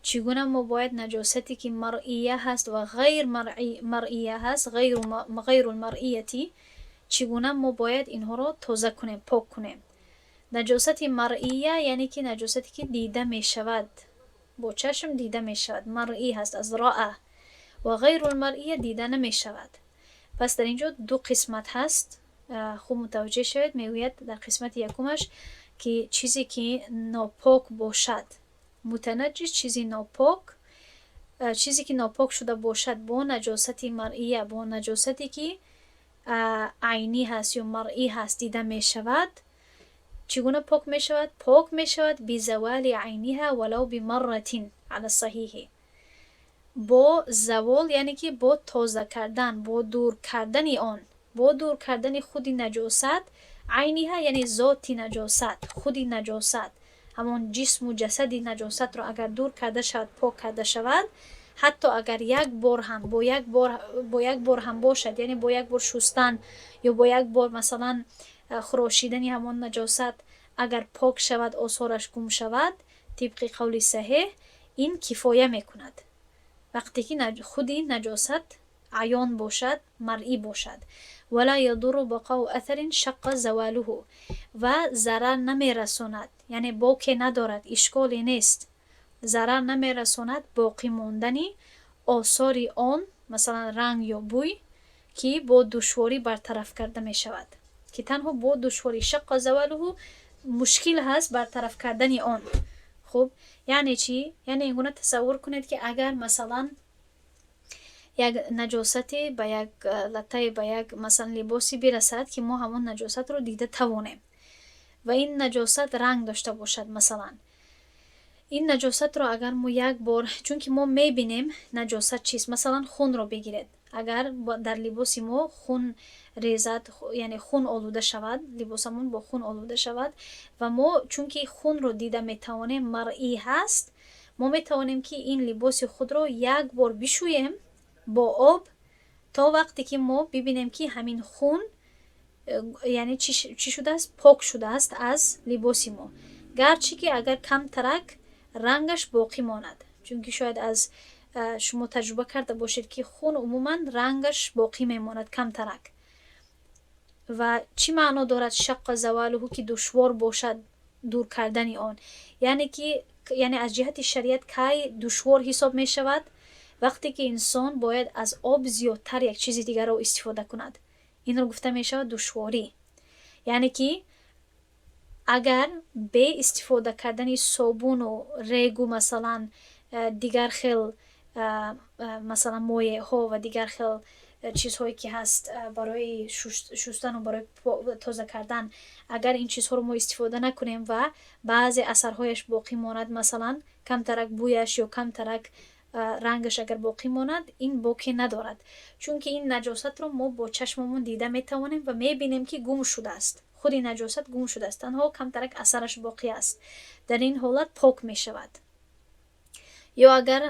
Чӣ гуна мо бояд наҷосате, ки مرئية ҳаст ва غير مرئية ҳаст, غير المرئية, чӣ гуна мо бояд инҳоро тоза кунем, пок кунем? Наҷосати مرئية, яъне ки наҷосате, ки дида мешавад, бо чашм дида мешавад, مرئي ҳаст, аз رأى, ва غير المرئية дида намешавад. Пас дар ин ҷо ду қисмат ҳаст, хуб мутаваҷҷеҳ шавед. Мегӯяд дар қисмати якумаш, ки чизе, ки нопок бошад, متنجس, чизи нопок, чизе, ки нопок шуда бошад бо наҷосати مرئية, бо наҷосате, ки айнӣ ҳаст ё مرئي ҳаст, дида мешавад, чӣ гуна пок мешавад? Пок мешавад بزوال عينها ولو بمرة على الصحيح. Бо завол, яъне ки бо тоза кардан, бо дур кардани он, бо дур кардани худи наҷосат, عينها, яъне зоти наҷосат, худи наҷосат, ҳамон ҷисму ҷасади наҷосатро агар дур карда шавад, пок карда шавад, ҳатто агар як бор ҳам, бо як бор ҳам бошад, яъне бо як бор шустан ё бо як бор масалан хурошидани ҳамон наҷосат агар пок шавад, осораш гум шавад, тибқи қавли саҳеҳ ин кифоя мекунад, вақте ки худи наҷосат Аён бошад, маръӣ бошад. ولا يضر بقاء أثر شق زواله, ва зарар намерасонад, яъне боке надорад, ишколе нест, зарар намерасонад боқӣ мондани осори он, масалан, ранг ё бӯй, ки бо душворӣ бартараф карда мешавад, ки танҳо бо душворӣ, شق زواله, мушкил ҳаст бартараф кардани он. Хуб, яъне чӣ? Яъне ин гуна тасаввур кунед, ки агар, масалан, як наҷосате ба як латтае, ба як, масалан, либосе бирасад, ки мо ҳамон наҷосатро дида тавонем ва ин наҷосат ранг дошта бошад, масалан, ин наҷосатро агар мо як бор, чунки мо мебинем наҷосат чист, масалан, хунро бигиред, агар дар либоси мо хун резад, яъне хун олуда шавад, либосамон бо хун олуда шавад ва мо чунки хунро дида метавонем, маръӣ ҳаст, мо метавонем, ки ин либоси худро як бор бишӯем бо об, то вақте ки мо бибинем, ки ҳамин хун яъне чӣ шудааст, пок шудааст аз либоси мо, гарчи ки агар камтарак рангаш боқӣ монад, чунки шояд аз шумо таҷриба карда бошед, ки хун умуман рангаш боқӣ мемонад камтарак. Ва чӣ маъно дорад شق زواله, ки душвор бошад дур кардани он? Яъне ки, яъне аз ҷиҳати шариат кай душвор ҳисоб мешавад? Вақте ки инсон бояд аз об зиёдтар як чизи дигарро истифода кунад, инро гуфта мешавад душворӣ. Яъне ки агар бе истифода кардани собуну регу, масалан, дигар хел, масалан, моеъҳо ва дигар хел чизҳое ки ҳаст барои шустану барои тоза кардан, агар ин чизҳоро мо истифода накунем ва баъзе асарҳояш боқӣ монад, масалан, камтарак бӯяш ё камтарак рангаш агар боқӣ монад, ин боке надорад, чунки ин наҷосатро мо бо чашмамон дида метавонем ва мебинем, ки гум шудааст, худи наҷосат гум шудааст, танҳо камтарак асараш боқӣ аст, дар ин ҳолат пок мешавад. Ё агар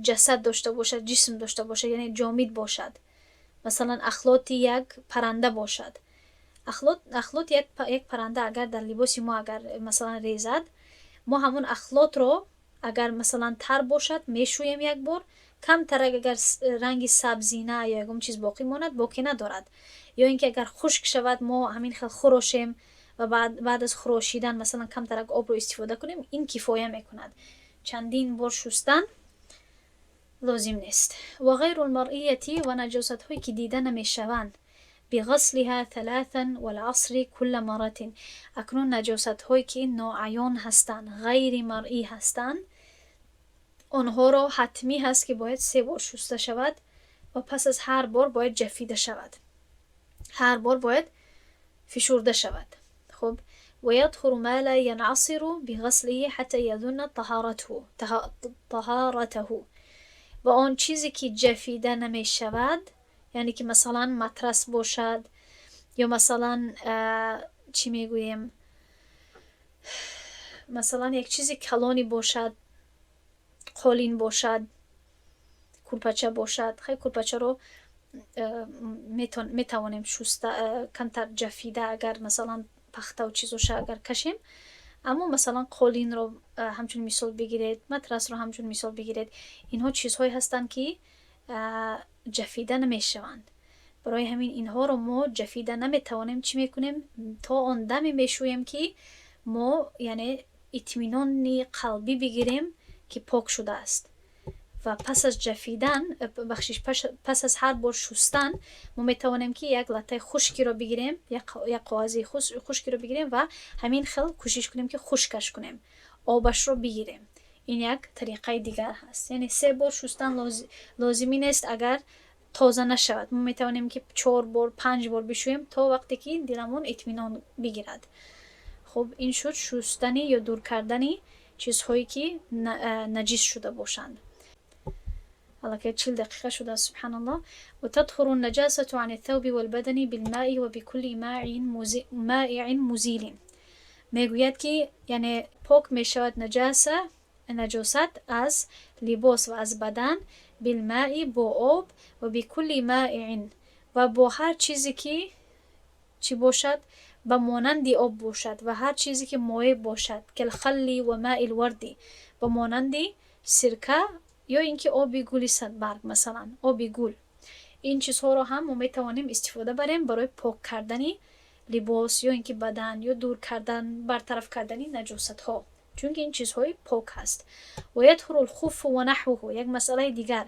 ҷасад дошта бошад, ҷисм дошта бошад, яъне ҷомид бошад, масалан, ахлоти як парранда бошад, ахлоти як парранда агар дар либоси мо агар, масалан, резад, мо ҳамон ахлотро агар, масалан, тар бошад, мешӯем як бор, камтарак агар ранги сабзина ё ягон чиз боқӣ монад, боке надорад. Ё ин ки агар хушк шавад, мо ҳамин хел хурошем ва баъд аз хурошидан, масалан, камтарак обро истифода кунем, ин кифоя мекунад, чандин бор шустан лозим нест. وغير المرئية, ва наҷосатҳое ки дида намешаванд, بغسلها ثلاثا والعصر كل مرة. Акнун наҷосатҳое ки ноаён ҳастанд, ғайри маръӣ ҳастанд, онҳоро ҳатмӣ ҳаст, ки бояд се бор шуста шавад ва пас аз ҳар бор бояд ҷафида шавад, ҳар бор бояд фишурда шавад. Хуб, ويطهر ما لا ينعصر بغسله حتى يظن طهارته. Ва он чизе ки ҷафида намешавад, яъне ки, масалан, матрас бошад ё, масалан, чӣ мегӯем, масалан, як чизи калоне бошад, қолин бошад, курпача бошад. Хай, курпачаро метавонем шуста, камтар ҷафида, агар, масалан, пахтаву чизоша агар кашем, аммо, масалан, қолинро ҳамчун мисол бигиред, матрасро ҳамчун мисол бигиред, инҳо чизҳое ҳастанд, ки ҷафида намешаванд. Барои ҳамин инҳоро мо ҷафида наметавонем. Чӣ мекунем? То он даме мешӯем, ки мо, яъне, итминони қалбӣ бигирем, ки пок шудааст. Ва пас аз ҷафидан, бахшиш, пас аз ҳар бор шустан мо метавонем, ки як латтаи хушкиро бигирем, як коғази хушкиро бигирем ва ҳамин хел кӯшиш кунем, ки хушкаш кунем, обашро бигирем. Ин як тариқаи дигар ҳаст. Яъне се бор шустан лозимӣ нест, агар тоза нашавад. Мо метавонем, ки чор бор, панҷ бор бишӯем, то вақте ки диламон итминон бигирад. Хуб, ин шуд шустани ё дур кардани чизҳое ки наҷис шуда бошанд. Аллакай 40 дақиқа шудааст, субҳаналлоҳ. وتطهر النجاسة عن الثوب والبدن بالماء وبكل مائع مزيل. Мегӯяд, ки яъне пок мешавад наҷаса, наҷосат аз либос ва аз бадан, بالماء, бо об, وبكل مائع, ва бо ҳар чизе ки чӣ бошад, ба монанди об бошад ва ҳар чизе ки моеъ бошад, كالخل وماء الورد, ба монанди сирка ё ин ки оби гули садбарг, масалан, оби гул. Ин чизҳоро ҳам мо метавонем истифода барем барои пок кардани либос ё ин ки бадан ё дур кардан, бартараф кардани наҷосатҳо, чунки ин чизҳои пок ҳаст. ويطهر الخف ونحوه. Як масъалаи дигар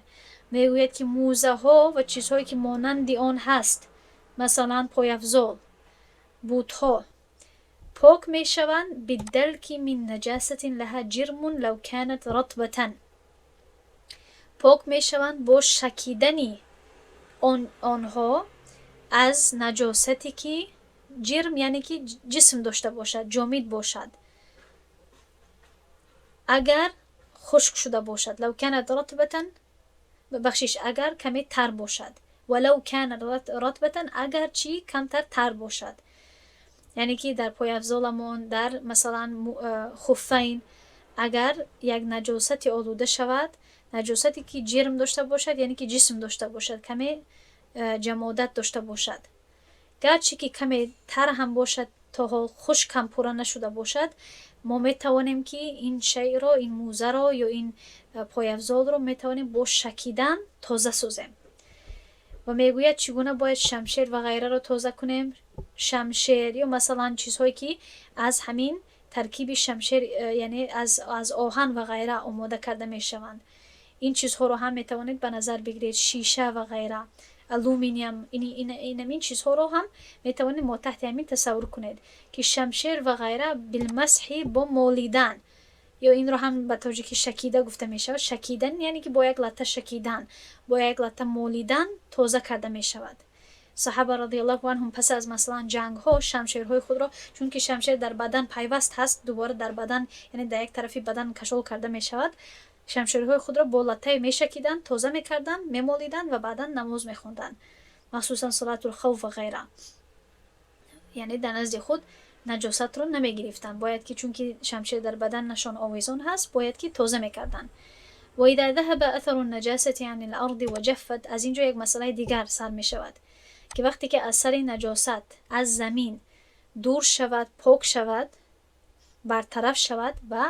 мегӯяд, ки мӯзаҳо ва чизҳое, ки монанди он ҳаст, масалан, пойафзол, бутҳо, пок мешаванд بالدلك من نجاسة لها جرم لو كانت رطبة. Пок мешаванд бо шакидани онҳо аз наҷосате, ки ҷирм, яъне ки ҷисм дошта бошад, ҷомид бошад, агар хушк шуда бошад. لو كانت رطبة, бахшиш, агар каме тар бошад. ولو كانت رطبة, агарчи камтар тар бошад, яъне ки дар пойафзоламон, дар масалан хуффайн, агар як наҷосате олуда шавад, наҷосате, ки ҷирм дошта бошад, яъне ки ҷисм дошта бошад, каме ҷамодат дошта бошад, гарчи ки каме тар ҳам бошад, то ҳол хушк ҳам пурра нашуда бошад, мо метавонем, ки ин шайъро, ин мӯзаро ё ин пойафзолро метавонем бо шакидан тоза созем. Ва мегӯяд, чӣ гуна бояд шамшер ва ғайраро тоза кунем. Шамшер ё масалан чизҳое, ки аз ҳамин таркиби шамшер, яъне аз оҳан ва ғайра омода карда мешаванд, ин чизҳоро ҳам метавонед ба назар бигиред. Шиша ва ғайра, алюминиум, инамин чизҳоро ҳам метавонед мо таҳти ҳамин тасаввур кунед, ки шамшер ва ғайра بالمسح, бо молидан, ё инро ҳам ба тоҷикӣ шакида гуфта мешавад. Шакидан, яъне ки бо як латта шакидан, бо як латта молидан тоза карда мешавад. Саҳаба رضي الله عنهم пас аз масалан ҷангҳо шамшерҳои худро, чунки шамшер дар бадан пайваст ҳаст, дубора дар бадан, яъне дар як тарафи бадан кашол карда мешавад, шамшерҳои худро бо латтае мешакиданд, тоза мекарданд, мемолиданд ва баъдан намоз мехонданд, махсусан صلاة الخوف ва ғайра. Яъне дар назди худ наҷосатро намегирифтанд, бояд ки, чунки шамшер дар баданашон овезон ҳаст, бояд ки тоза мекарданд. وإذا ذهب أثر النجاسة عن الأرض وجفت. Аз ин ҷо як масъалаи дигар сар мешавад, ки вақте ки асари наҷосат аз замин дур шавад, пок шавад, бартараф шавад ва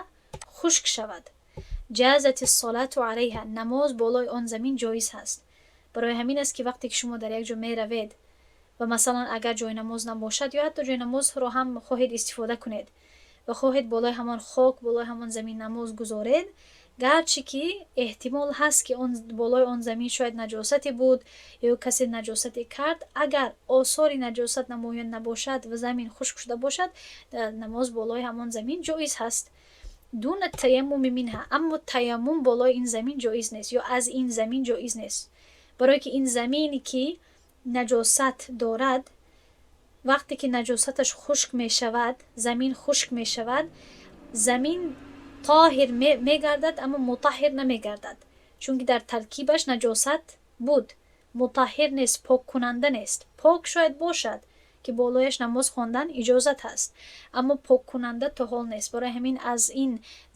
хушк шавад, جازت الصلاة عليها, намоз болои он замин ҷоиз ҳаст. Барои ҳамин аст, ки вақте ки шумо дар як ҷо меравед ва масалан агар ҷои намоз набошад ё ҳатто ҷои намозро ҳам хоҳед истифода кунед ва хоҳед болои ҳамон хок, болои ҳамон замин намоз гузоред, гарчи ки эҳтимол ҳаст, ки он болои он замин шояд наҷосате буд ё касе наҷосате кард, агар осори наҷосат намоён набошад ва замин хушк шуда бошад, намоз болои ҳамон замин ҷоиз ҳаст. دون التيمم منها. Аммо таяммум болои ин замин ҷоиз нест ё аз ин замин ҷоиз нест, барое ки ин замине, ки наҷосат дорад, вақте ки наҷосаташ хушк мешавад, замин хушк мешавад, замин тоҳир мегардад, аммо мутаҳҳир намегардад, чунки дар таркибаш наҷосат буд. Мутаҳҳир нест, поккунанда нест. Пок шояд бошад, ки болояш намоз хондан иҷозат ҳаст, аммо поккунанда то ҳол нест. Барои ҳамин аз ин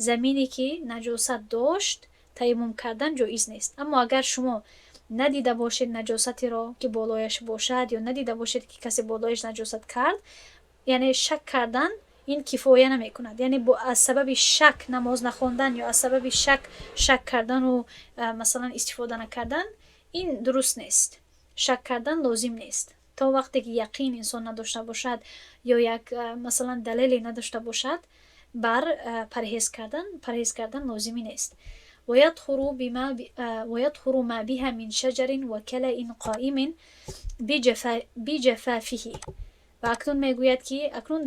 замине, ки наҷосат дошт, таяммум кардан ҷоиз нест. Аммо агар шумо надида бошед наҷосатеро, ки болояш бошад, ё надида бошед, ки касе болояш наҷосат кард, яъне шак кардан ин кифоя намекунад. Яъне аз сабаби шак намоз нахондан ё аз сабаби шак шак кардану масалан истифода накардан, ин дуруст нест. Шак кардан лозим нест. То вақте ки яқин инсон надошта бошад ё як масалан далеле надошта бошад бар парҳез кардан, парҳез кардан лозимӣ нест. ويطهر ما بها من شجر وكلأ قائم بجفافه. Ва акнун мегӯяд, ки акнун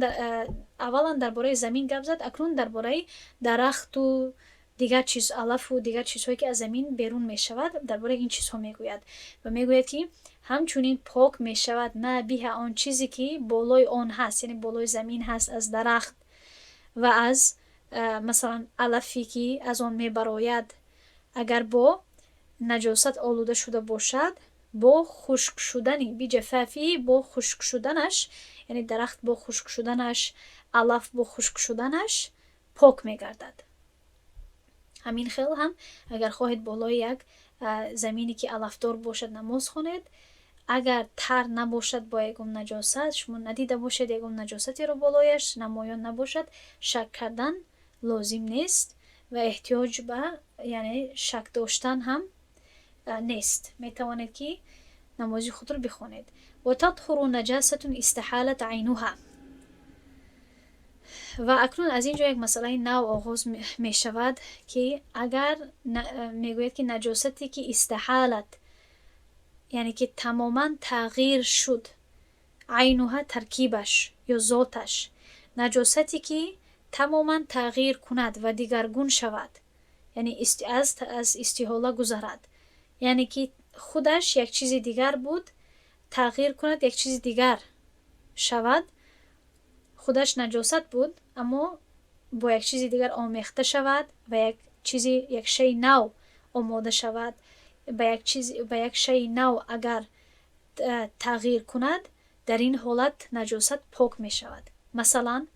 аввалан дар бораи замин гап зад, акнун дар бораи дарахту дигар чиз, алафу дигар чизҳое, ки аз замин берун мешавад, дар бораи ин чизҳо мегӯяд ва мегӯяд, ки ҳамчунин пок мешавад ما بها, он чизе, ки болои он ҳаст, яъне болои замин ҳаст, аз дарахт ва аз масалан алафе, ки аз он мебарояд, агар бо наҷосат олуда шуда бошад, бо хушк шудани بجفافه, бо хушк шуданаш, яъне дарахт бо хушк шуданаш, алаф бо хушк шуданаш пок мегардад. Ҳамин хел ҳам агар хоҳед болои як замине, ки алафдор бошад, намоз хонед, агар тар набошад бо ягон наҷосат, шумо надида бошед ягон наҷосатеро болояш намоён набошад, шак кардан лозим нест ва эҳтиёҷ ба, яъне, шак доштан ҳам нест. Метавонед, ки Намози худро бихонед. وتطهر نجاسة استحالت عينها. Ва акнун аз ин ҷо як масъалаи нав оғоз мешавад, ки агар мегӯяд, ки наҷосате ки استحالت, яъне ки тамоман тағйир шуд, عينها, таркибаш ё зоташ, наҷосате ки тамоман тағйир кунад ва дигаргун шавад, яъне аз истиҳола гузарад, яъне ки худаш як чизи дигар буд, тағйир кунад, як чизи дигар шавад, худаш наҷосат буд, аммо бо як чизи дигар омехта шавад ва як чизи, як шайи нав омода шавад, ба як чиз, ба як шайи нав агар тағйир кунад, дар ин ҳолат наҷосат пок мешавад. Масалан,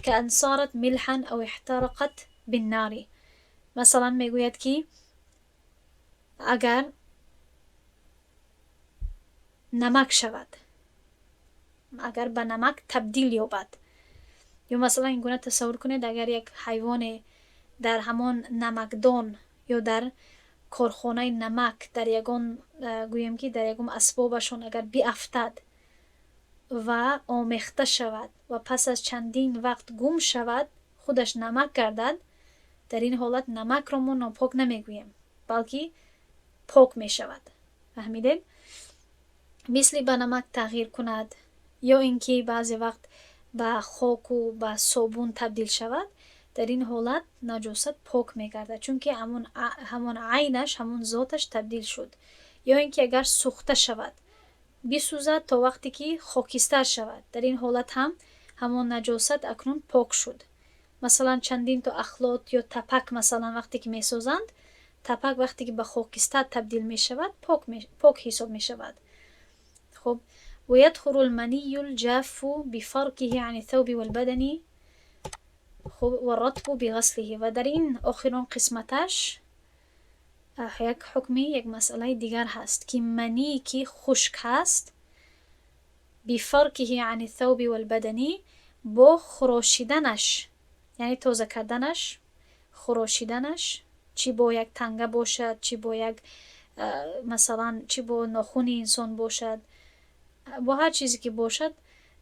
كأن صارت ملحا أو احترقت بالنار. Масалан, мегӯяд, ки агар намак шавад, агар ба намак табдил ёбад, ё масалан, ин гуна тасаввур кунед: агар як ҳайвоне дар ҳамон намакдон ё дар корхонаи намак, дар ягон, гӯем ки дар ягон асбобашон агар биафтад ва омехта шавад ва пас аз чандин вақт гум шавад, худаш намак гардад, дар ин ҳолат намакро мо нопок намегӯем, балки пок мешавад. Фаҳмидед? Мисли ба намак тағйир кунад ё ин ки баъзе вақт ба хоку ба собун табдил шавад, дар ин ҳолат наҷосат пок мегардад, чунки ҳамон айнаш, ҳамон зоташ табдил шуд. Ё ин ки агар сӯхта шавад, бисӯзад то вақте ки хокистар шавад, дар ин ҳолат ҳам ҳамон наҷосат акнун пок шуд. Масалан, чандин то ахлот ё тапак, масалан, вақте ки месозанд, тапак вақте ки ба хокистар табдил мешавад, пок ҳисоб мешавад. Хуб, ويطهر المني الجاف بفركه عن الثوب والبدن. خب، والرطب بغسله. Ва дар ин охирон қисматаш як ҳукми, як масъалаи дигар ҳаст, ки манӣ ки хушк ҳаст, بفركه عن الثوب والبدن, бо хурошиданаш, яъне тоза карданаш, хурошиданаш, чӣ бо як танга бошад, чӣ бо як, масалан, чӣ бо нохуни инсон бошад, бо ҳар чизе ки бошад,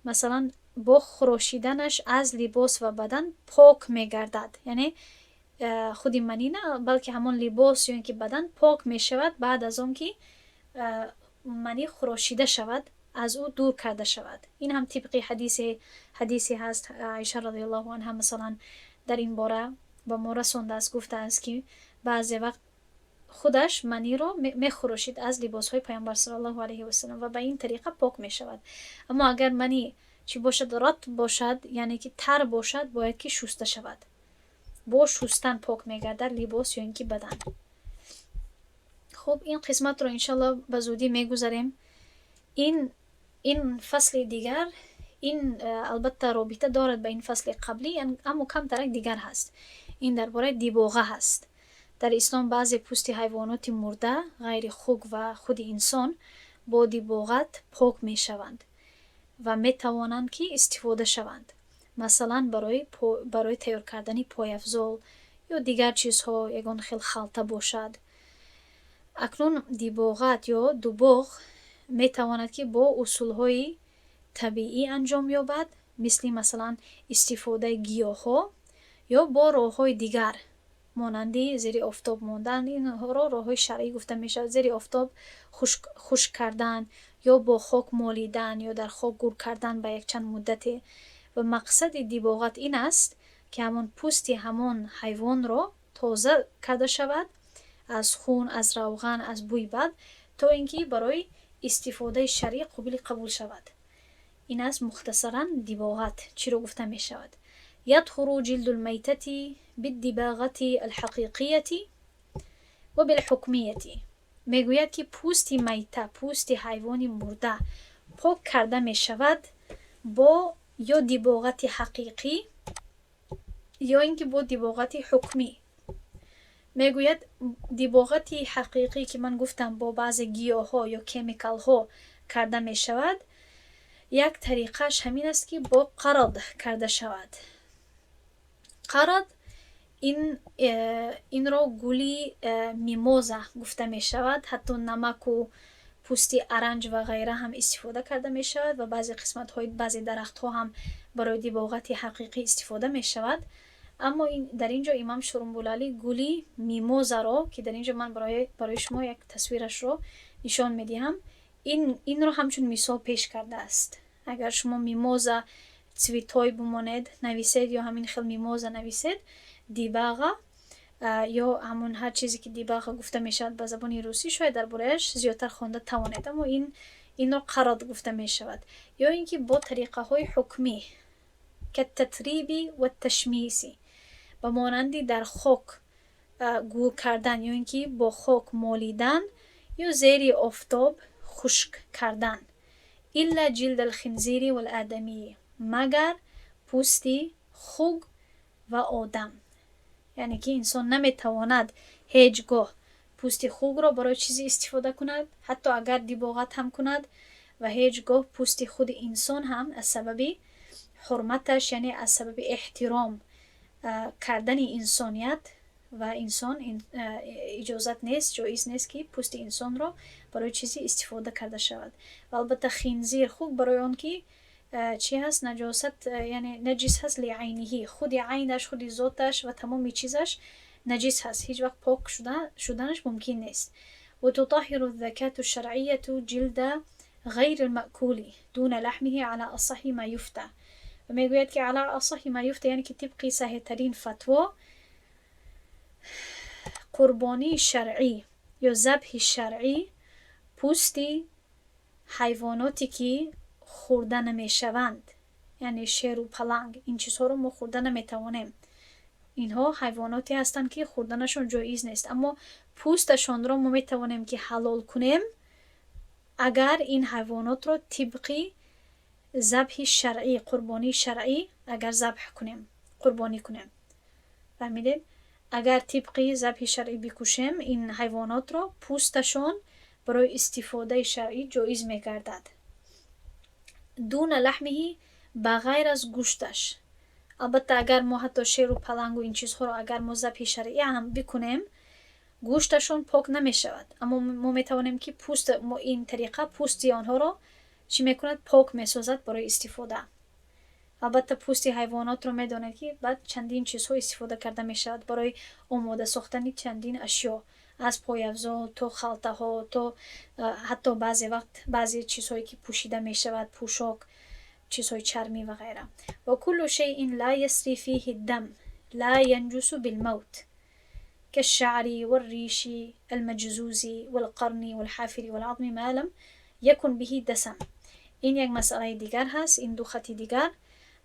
масалан, бо хурошиданаш аз либос ва бадан пок мегардад. Яъне худи манӣ на, балки ҳамон либос ё ин ки бадан пок мешавад, баъд аз он ки манӣ хурошида шавад, аз ӯ дур карда шавад. Ин ҳам тибқи ҳадисе ҳаст. Оиша رضي الله عنها, масалан, дар ин бора ба мо расондааст, гуфтааст, ки баъзе вақт худаш маниро мехӯрошид аз либосҳои Паёмбар صلى الله عليه وسلم ва ба ин тариқа пок мешавад. Аммо агар манӣ чӣ бошад, رطب бошад, яъне ки тар бошад, бояд ки шуста шавад. Бо шустан пок мегардад либос ё ин ки бадан. Хуб, ин қисматро иншалло ба зудӣ мегузарем. Ин фасли дигар, ин албатта робита дорад ба ин фасли қаблӣ, аммо камтарак дигар ҳаст. Ин дар бораи дибоға ҳаст. Дар ислом баъзе пӯсти ҳайвоноти мурда, ғайри хук ва худи инсон, бо дибоғат пок мешаванд ва метавонанд ки истифода шаванд, масалан, барои тайёр кардани пойафзол ё дигар чизҳо, ягон хел халта бошад. Акнун дибоғат ё дубоғ метавонад ки бо усулҳои табиӣ анҷом ёбад, мисли, масалан, истифодаи гиёҳҳо, ё бо роҳҳои дигар, монанди зери офтоб мондан. Инҳоро роҳҳои шаръӣ гуфта мешавад: зери офтоб хушк кардан ё бо хок молидан ё дар хок гур кардан ба якчанд муддате. Ва мақсади дибоғат ин аст, ки ҳамон пӯсти ҳамон ҳайвонро тоза карда шавад аз хун, аз равған, аз бӯи бад, то ин ки барои истифодаи шаръӣ қобили қабул шавад. Ин аст мухтасаран дибоғат чиро гуфта мешавад. يطهر جلد الميتة بالدباغة الحقيقية وبالحكمية. Мегӯяд, ки пӯсти майта, пӯсти ҳайвони мурда пок карда мешавад бо ё дибоғати ҳақиқӣ, ё ин ки бо дибоғати ҳукмӣ. Мегӯяд, дибоғати ҳақиқӣ, ки ман гуфтам, бо баъзе гиёҳҳо ё химикалҳо карда мешавад. Як тариқааш ҳамин аст, ки бо قرض карда шавад. قرض инро гули мимоза гуфта мешавад. Ҳатто намаку Пӯсти аранҷ ва ғайра ҳам истифода карда мешавад ва баъзе қисматҳои баъзе дарахтҳо ҳам барои дибоғати ҳақиқӣ истифода мешавад. Аммо дар ин ҷо имом Шурумбулалӣ гули мимозаро, ки дар ин ҷо ман барои шумо як тасвирашро нишон медиҳам, инро ҳамчун мисол пеш кардааст. Агар шумо «мимоза цветой» бимонед, нависед ё ҳамин хел «мимоза» нависед, дибаға ё ҳамон ҳар чизе, ки дибаға гуфта мешавад ба забони русӣ, шояд дар бораяш зиёдтар хонда тавонед. Аммо инро қарод гуфта мешавад. Ё ин ки бо тариқаҳои ҳукмӣ, كالتتريب والتشميس, ба монанди дар хок гӯр кардан ё ин ки бо хок молидан ё зери офтоб хушк кардан. إلا جلد الخنزير والآدمي, магар пӯсти хук ва одам. Яъне ки инсон наметавонад ҳеҷ гоҳ пӯсти хукро барои чизе истифода кунад, ҳатто агар дибоғат ҳам кунад, ва ҳеҷ гоҳ пӯсти худи инсон ҳам аз сабаби ҳурматаш, яъне аз сабаби эҳтиром кардани инсоният ва инсон иҷозат нест, ҷоиз нест, ки пӯсти инсонро барои чизе истифода карда шавад. Ва албатта хинзир, хук, барои он ки чӣ ҳаст? Наҷосат, яъне наҷис ҳаст لعينه, худи айнаш, худи зоташ ва тамоми чизаш наҷис ҳаст, ҳеҷ вақт пок шуданаш мумкин нест. وتطهر الذكاة الشرعية جلد غير المأكول دون لحمه على أصح ما يفتى. و мегӯяд, ки على أصح ما يفتى, яъне ки тибқи саҳеҳтарин фатво, қурбонии шаръӣ ё забҳи шаръӣ пӯсти ҳайвоноте, ки хӯрда намешаванд, яъне шеру паланг, ин чизҳоро мо хӯрда наметавонем. Инҳо ҳайвоноте ҳастанд, ки хӯрданашон ҷоиз нест, аммо пӯсташонро мо метавонем, ки ҳалол кунем, агар ин ҳайвонотро тибқи забҳи шаръӣ, қурбонии шаръӣ агар забҳ кунем, қурбонӣ кунем. Фаҳмидед? Агар тибқи забҳи шаръӣ бикушем ин ҳайвонотро, пӯсташон барои истифодаи шаръӣ ҷоиз мегардад. دون لحمه, ба ғайр аз гӯшташ. Албатта, агар мо ҳатто шеру палангу ин чизҳоро агар мо забҳи шаръӣ ҳам бикунем, гӯшташон пок намешавад, аммо мо метавонем, ки пӯст, ин тариқа пӯсти онҳоро чӣ мекунад? Пок месозад барои истифода. Албатта, пӯсти ҳайвонотро медонед, ки баъд чандин чизҳо истифода карда мешавад барои омода сохтани чандин ашё, аз пойафзол то халтаҳо, то ҳатто баъзе вақт баъзе чизҳое, ки пӯшида мешавад, пӯшок, чизҳои чармӣ ва ғайра. وكل شيء لا يسري فيه الدم لا ينجس بالموت كالشعر والريش المجزوز والقرن والحافر والعظم ما لم يكن به دسم. Ин як масъалаи дигар ҳаст. Ин ду хати дигар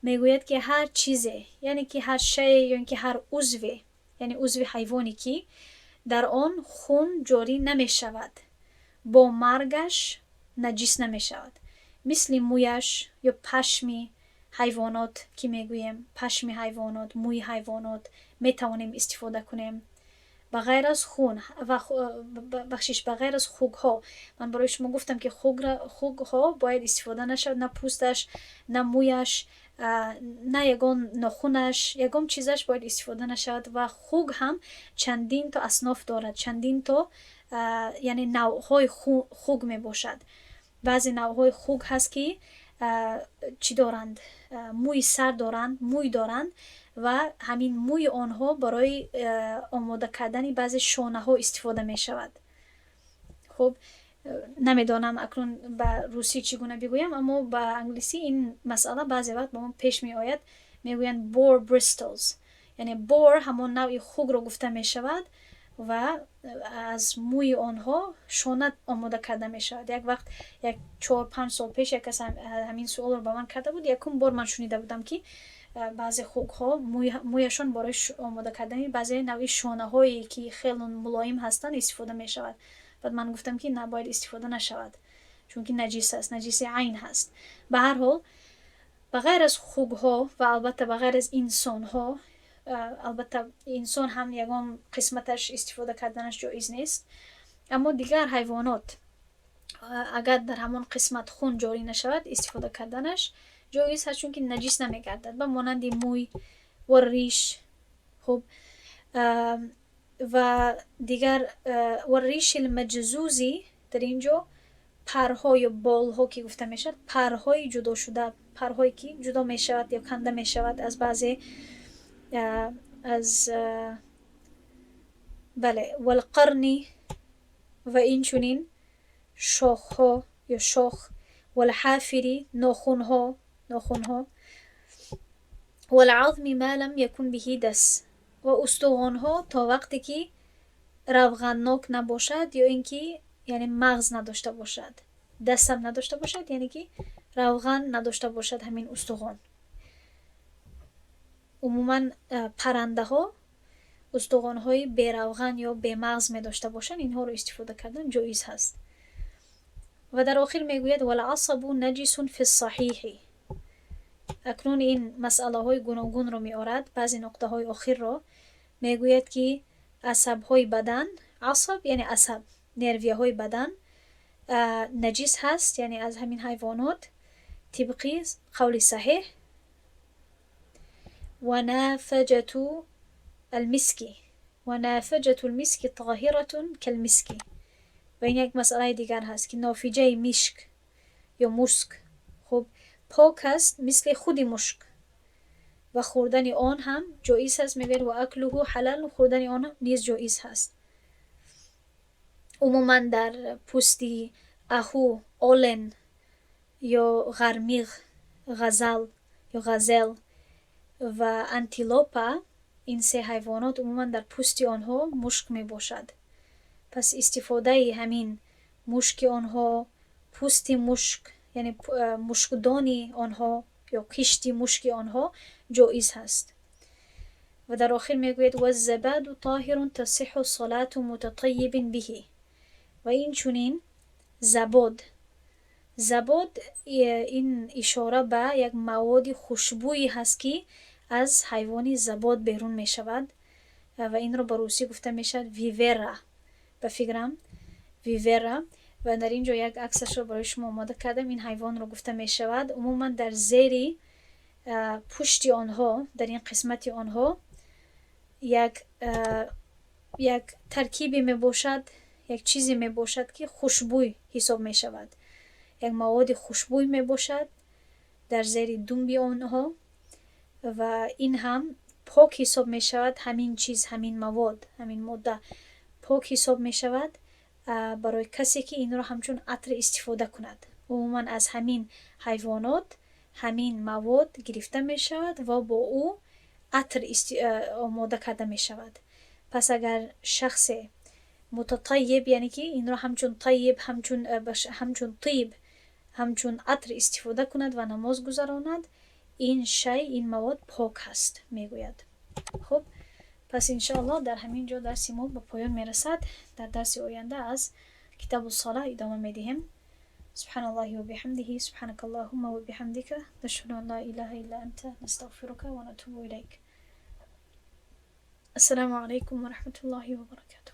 мегӯяд, ки ҳар чизе, яъне ки ҳар шайе ё ин ки ҳар узве, яъне узви ҳайвоне, ки дар он хун ҷорӣ намешавад, бо маргаш наҷис намешавад, мисли мӯяш ё пашми ҳайвонот, ки мегӯем, пашми ҳайвонот, мӯи ҳайвонот метавонем истифода кунем ба ғайр аз хун ва, бахшиш, ба ғайр аз хугҳо. Ман барои шумо гуфтам, ки хугҳо бояд истифода нашавад, на пӯсташ, на мӯяш, на ягон нохунаш, ягон чизаш бояд истифода нашавад. Ва хуг ҳам чандин то асноф дорад, чандин то, яъне навъҳои хуг мебошад. Баъзе навъҳои хуг ҳаст, ки чӣ доранд? Мӯи сар доранд, мӯй доранд ва ҳамин мӯи онҳо барои омода кардани баъзе шонаҳо истифода мешавад. Хуб, намедонам, акнун ба русӣ чӣ гуна бигӯям, аммо ба англисӣ ин масъала баъзе вақт ба мо пеш меояд. Мегӯянд boar bristles, яъне boar ҳамон навъи хугро гуфта мешавад ва аз мӯи онҳо шона омода карда мешавад. Як вақт, як 4-5 сол пеш, як кас ҳамин суолро ба ман карда буд. Якум бор ман шунида будам, ки баъзе хугҳо мӯяшон барои омода кардани баъзе навъи шонаҳое, ки хеле мулоим ҳастанд, истифода мешавад. Баъд ман гуфтам, ки набояд истифода нашавад, чунки наҷис аст, наҷиси айн ҳаст. Ба ҳар ҳол, ба ғайр аз хугҳо ва албатта ба ғайр аз инсонҳо, албатта инсон ҳам ягон қисматаш истифода карданаш ҷоиз нест, аммо дигар ҳайвонот, агар дар ҳамон қисмат хун ҷорӣ нашавад, истифода карданаш ҷоиз ҳаст, чунки наҷис намегардад, ба монанди мӯй ва риш. Хуб, ва дигар والريش المجزوز, дар ин ҷо. Парҳо ё болҳо ки гуфта мешавад, парҳои ҷудошуда, парҳое ки ҷудо мешавад ё канда мешавад аз баъзе аз, бале, والقرن, ва инчунин шохҳо ё шох, والحافر, нохунҳо, والعظم ما لم يكن به دس, ва устухонҳо то вақте ки равғаннок набошад ё ин ки яъне мағз надошта бошад, дасам надошта бошад, яъне ки равған надошта бошад ҳамин устухон. Умуман, паррандаҳо устухонҳои беравған ё бемағз медошта бошанд, инҳоро истифода кардан ҷоиз ҳаст. Ва дар охир мегӯяд: والعصب نجس في الصحيح. Акнун ин масъалаҳои гуногунро меорад, баъзе нуқтаҳои охирро мегӯяд, ки асабҳои бадан, عصب яъне асаб, нервияҳои бадан наҷис ҳаст, яъне аз ҳамин ҳайвонот тибқи қавли саҳеҳ. ونافجة المسك طاهرة كالمسك. Ва ин як масъалаи дигар ҳаст, ки нофиҷаи мишк ё муск, хуб, пок аст, мисли худи мушк, ва хӯрдани он ҳам ҷоиз ҳаст. Мегӯяд: وأكله حلال, хӯрдани он низ ҷоиз ҳаст. Умуман, дар пӯсти аҳу, олен ё ғармиғ, غزال ё gazelle, ва антилопа, ин се ҳайвонот, умуман дар пӯсти онҳо мушк мебошад. Пас истифодаи ҳамин мушки онҳо, пӯсти мушк, яъне мушкдони онҳо ё кишти мушки онҳо ҷоиз ҳаст. Ва дар охир мегӯяд: والزباد طاهر تصح صلاة متطيب به. Ва инчунин забод. Забод ин ишора ба як маводи хушбӯе ҳаст, ки аз ҳайвони забод берун мешавад, ва инро ба русӣ гуфта мешавад вивера, ба фикрам, вивера. Ва дар ин ҷо як аксашро барои шумо омода кардам. Ин ҳайвонро гуфта мешавад. Умуман, дар зери пушти онҳо, дар ин қисмати онҳо як таркибе мебошад, як чизе мебошад, ки хушбӯй ҳисоб мешавад, як маводи хушбӯй мебошад дар зери думби онҳо, ва ин ҳам пок ҳисоб мешавад. Ҳамин чиз, ҳамин мавод, ҳамин модда пок ҳисоб мешавад барои касе ки инро ҳамчун атр истифода кунад. Умуман, аз ҳамин ҳайвонот ҳамин мавод гирифта мешавад ва бо ӯ атр омода карда мешавад. Пас агар шахсе متطيب, яъне ки инро ҳамчун طيب, ҳамчун тиб, ҳамчун атр истифода кунад ва намоз гузаронад, ин шай, ин мавод пок ҳаст, мегӯяд. Хуб, пас иншоаллоҳ, дар ҳамин ҷо дарси мо ба поён мерасад. Дар дарси оянда аз كتاب الصلاة идома медиҳем. سبحان الله وبحمده، سبحانك اللهم وبحمدك، نشهد أن لا إله إلا أنت، نستغفرك ونتوب إليك. السلام عليكم ورحمة الله وبركاته.